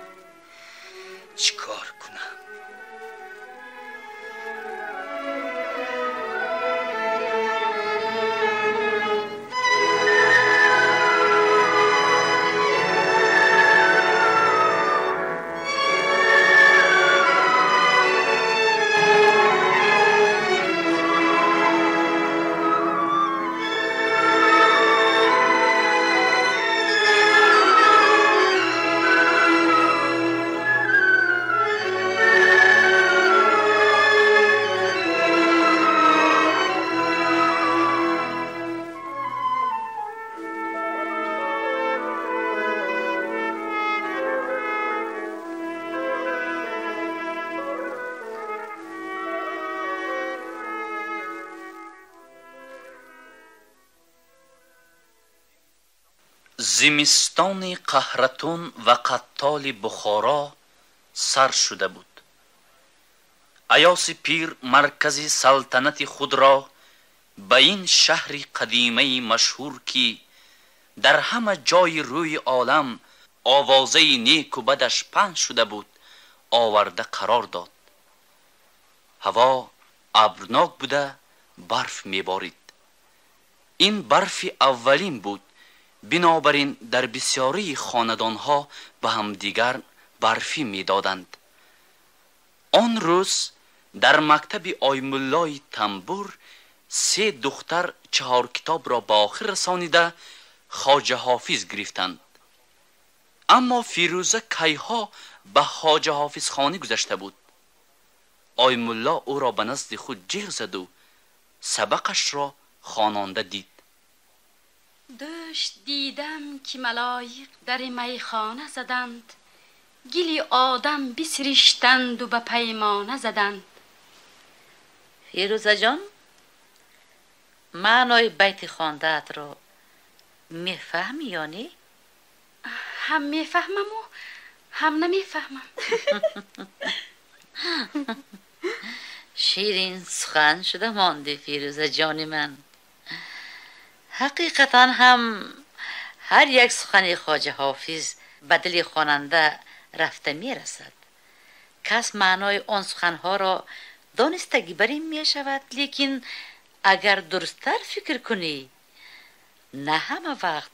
Speaker 16: Чӣ кор кунам?
Speaker 2: Зимистони қаҳратун ва қаттоли Бухоро сар шуда буд. Аёси пир маркази салтанати худро ба ин шаҳри қадимаи машҳур, ки дар ҳама ҷои рӯи олам овозаи неку бадаш паҳн шуда буд, оварда қарор дод. Ҳаво абрнок буда, барф меборид. Ин барфи аввалин буд. Бинобар ин дар бисёрии хонадонҳо ба ҳамдигар барфӣ медоданд. Он рӯз дар мактаби Оймуллои Тамбур се духтар чаҳор китобро ба охир расонида Хоҷа Ҳофиз гирифтанд. Аммо Фирӯза кайҳо ба Хоҷа Ҳофизхонӣ гузашта буд. آی ملا او را به نزد خود جیغ زد و سبقش را خوانانده دید.
Speaker 12: دوش دیدم که ملایق در میخانه زدند، گلی آدم بسرشتند و به پیمانه زدند.
Speaker 15: فیروزه جان، معنای بیت خوانده‌ات را میفهمی یا نه؟
Speaker 12: هم میفهمم و هم نمیفهمم.
Speaker 15: شیرین سخن شده مانده فیروزه جان من. حقیقتا هم هر یک سخن خواجه حافظ به دل خواننده رفته میرسد. کس معنای آن سخنها را دانستگی بر این میشود، لیکن اگر درستتر فکر کنی نه همه وقت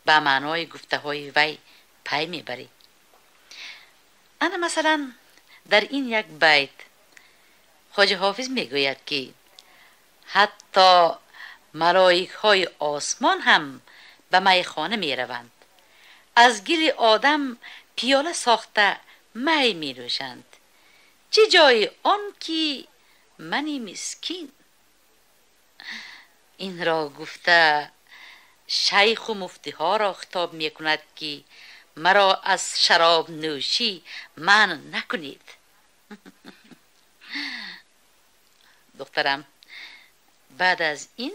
Speaker 15: به معنای گفته های وی پی میبری. انا مثلا در این یک بیت خواجه حافظ میگوید که حتی ملائک های آسمان هم به میخانه میروند، از گل آدم پیاله ساخته می میروشند، چه جای آن که منی مسکین. این را گفته شیخ و مفتی ها را خطاب میکند که مرا از شراب نوشی منع نکنید. دخترم، بعد از این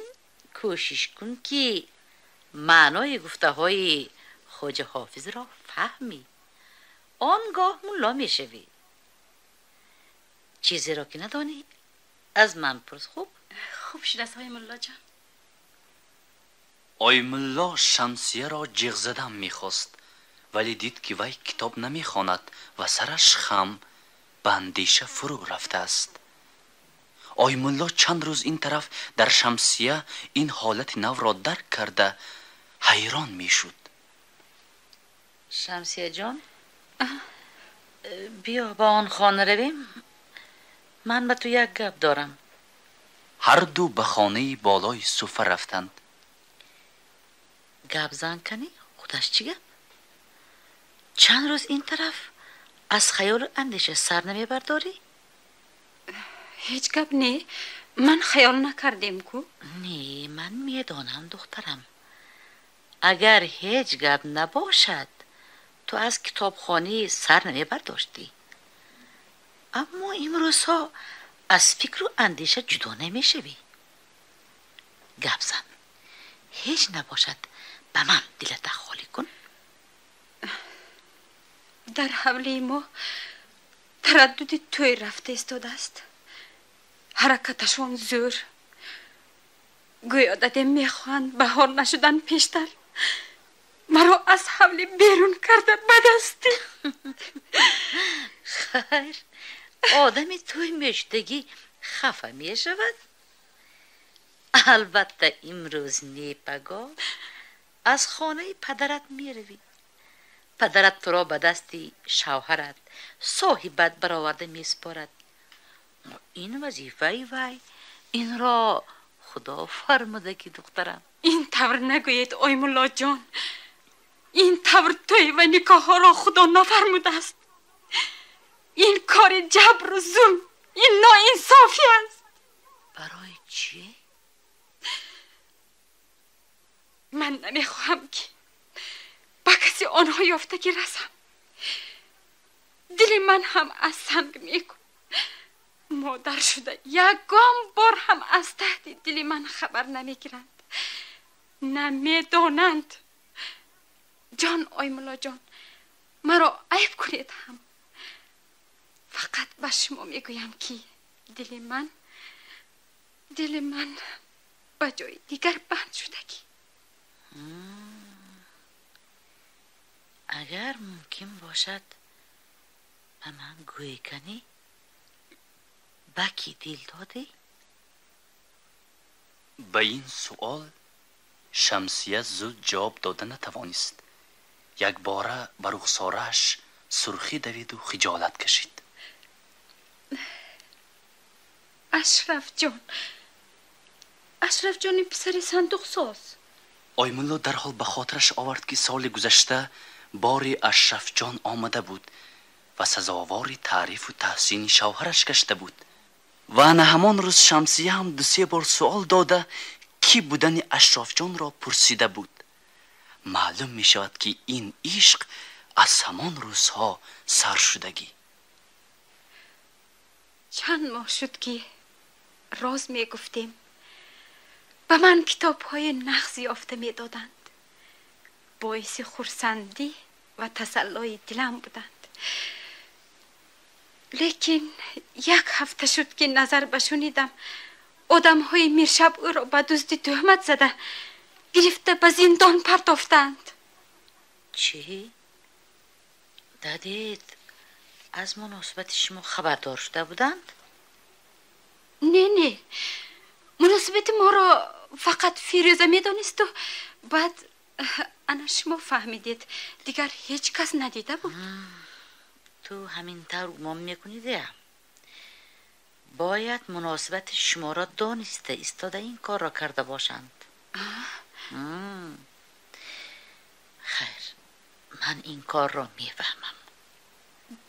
Speaker 15: کوشش کن که معنای گفته های خواجه حافظ را فهمی، آنگاه ملا میشوی. چیزی را که ندانی از من پرس. خوب
Speaker 12: خوب شده است آی ملا جان.
Speaker 2: آی ملا شمسیه را جیغ زدن میخواست، ولی دید که وی کتاب نمیخواند و سرش خم به اندیشه فرو رفته است. آی ملا چند روز این طرف در شمسیه این حالت نو را درک کرده حیران میشد.
Speaker 15: شمسیه جان، بیا با آن خانه رویم، من به تو یک گپ دارم.
Speaker 2: هر دو به خانه بالای صفه رفتند.
Speaker 15: گپ زن کنی؟ خودش چی گپ؟ چند روز این طرف از خیال و اندیشه سر نمیبرداری؟
Speaker 12: هیچ گپ نه، من خیال نکردیم کو.
Speaker 15: نه، من میدانم دخترم، اگر هیچ گپ نباشد تو از کتابخانه سر نمیبرداشتی، اما امروزها از فکر و اندیشه جدا نمیشوی. گپ زن، هیچ نباشد به من دلت خالی کن.
Speaker 12: در حوله ما تردد توی رفته استاده است، حرکتشان زور، گویا داده میخواهند بهار نشدن پیشتر مرا از حوله بیرون کرده بدستی.
Speaker 15: خیر، آدمی توی میشتگی خفه میشود. البته امروز نی پگاه از خانه پدرت میروی، پدرت تو را به دست شوهرت صاحبت برآورده میسپارد. این وظیفه وی، این را خدا فرموده که دخترم.
Speaker 12: این طور نگویید آی ملا جان، این طور توی و نکاح ها را خدا نفرموده است. این کار جبر و ظلم، این ناانصافی است.
Speaker 15: برای چی؟
Speaker 12: من نمیخواهم که با کسی آنها یافتگی رسم. دل من هم از سنگ میکن. مادر شده یکم بار هم از تحت دل من خبر نمیگیرند، نمیدانند. جان آی ملا جان، مرا عیب کنید هم، فقط به شما میگویم که دل من به جای دیگر بند شدگی.
Speaker 15: اگر ممکن باشد به من گوی کنی به کی دل دادی؟
Speaker 2: به این سوال شمسیه زود جواب داده نتوانست. یک باره بر رخسارش سرخی دوید و خجالت کشید.
Speaker 12: اشرف جان، اشرف جان پسر صندوق ساز.
Speaker 2: آیملا در حال به خاطرش آورد که سال گذشته باری اشرف جان آمده بود و سزاوار تعریف و تحسین شوهرش گشته بود. ва ана ҳамон рӯз Шамсия ҳам ду-се бор суол дода, ки будани Ашрафҷонро пурсида буд. Маълум мешавад, ки ин ишқ аз ҳамон рӯзҳо сар шудагӣ.
Speaker 11: Чанд моҳ шуд, ки роз мегуфтем. Ба ман китобҳои нағз ёфта медоданд. Боиси хурсандӣ ва тасаллои дилам буданд. Лекин як ҳафта шуд, ки назар ба шунидам одамҳои Миршаб ӯро ба дузди туҳмат зада гирифта ба зиндон партофтанд.
Speaker 15: Чӣ? Дадед, аз муносибати шумо хабардор шуда буданд?
Speaker 11: Не, не. Муносибати моро фақат Фирӯза медонисту баъд ана шумо фаҳмидед. Дигар ҳеҷ кас надида буд.
Speaker 15: Ту ҳамин тавр гумон мекунӣ, дея? Бояд муносибати шуморо дониста истода ин корро карда бошанд. Хайр, ман ин корро мефаҳмам.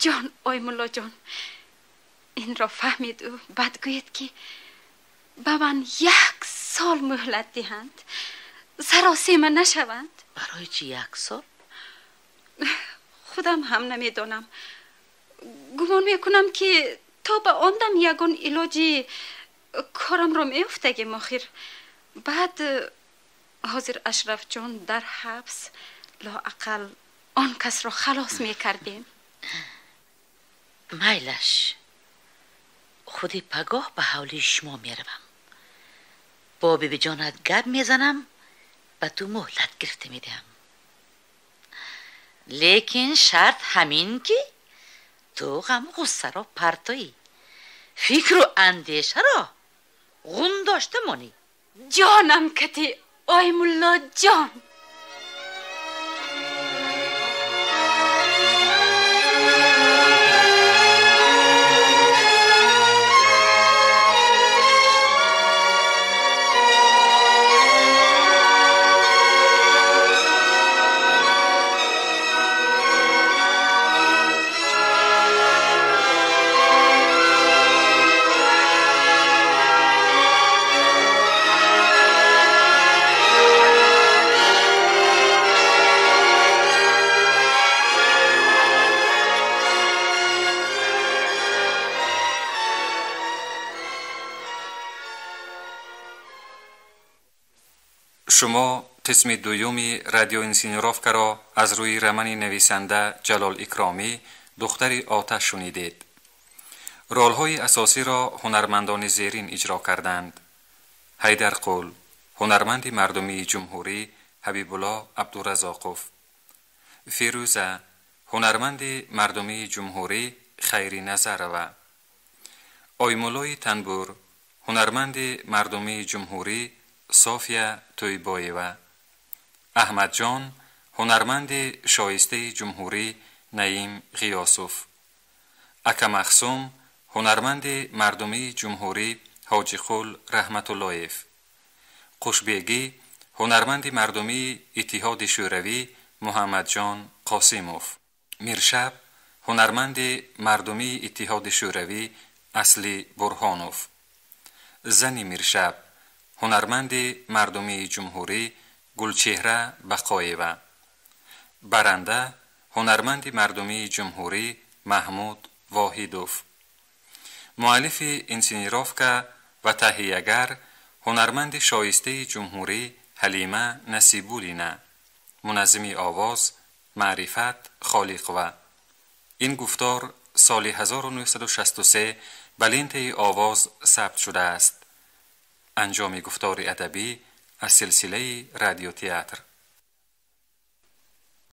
Speaker 11: Ҷон, ой муллоҷон, инро фаҳмиду баъд гӯед, ки ба ман як сол муҳлат диҳанд, саросема нашаванд.
Speaker 15: Барои чӣ як сол?
Speaker 11: Худам ҳам намедонам. Гумон мекунам, ки то ба он дам ягон илоҷи корамро меёфтагем охир. Баъд ҳозир Ашрафҷон дар ҳабс, лоақал он касро халос мекардем.
Speaker 15: Майлаш, худи пагоҳ ба ҳавлии шумо меравам. Бо бибиҷонат гап мезанам, ба ту муҳлат гирифта медиҳам. Лекин шарт ҳамин, ки ту ғаму ғуссаро партоӣ, фикру андешаро ғун дошта монӣ.
Speaker 11: Ҷонам кати, ой муллоҷон.
Speaker 17: Шумо қисми дуюми радиоинсценировкаро аз рӯи романи нависанда Ҷалол Икромӣ «Духтари оташ» шунидед. Ролҳои асосиро ҳунармандони зерин иҷро карданд: Ҳайдарқул, ҳунарманди мардумии ҷумҳурӣ Ҳабибулло Абдуразоқов, Фирӯза, ҳунарманди мардумии ҷумҳурӣ Хайри Назарова, Оймуллои Танбур, ҳунарманди мардумии ҷумҳурӣ София Тӯйбоева, Аҳмадҷон, ҳунарманди шоистаи ҷумҳурӣ Наим Ғиёсов, Акамахсум, ҳунарманди мардумии ҷумҳурӣ Ҳоҷиқул Раҳматуллоев, Қушбегӣ, ҳунарманди мардумии Иттиҳоди Шӯравӣ Муҳаммадҷон Қосимов, Миршаб, ҳунарманди мардумии Иттиҳоди Шӯравӣ Асли Бурҳонов, зани Миршаб, ҳунарманди мардумии ҷумҳурӣ Гулчеҳра Бақоева, баранда, ҳунарманди мардумии ҷумҳурӣ Маҳмуд Воҳидов, муаллифи инсценировка ва таҳиягар ҳунарманди шоистаи ҷумҳурӣ Ҳалима Насибуллина, муназзими овоз Маърифат Холиқова. Ин гуфтор соли 1963 ба лентаи овоз сабт шудааст. Анҷоми гуфтори адабӣ аз силсилаи радиотеатр.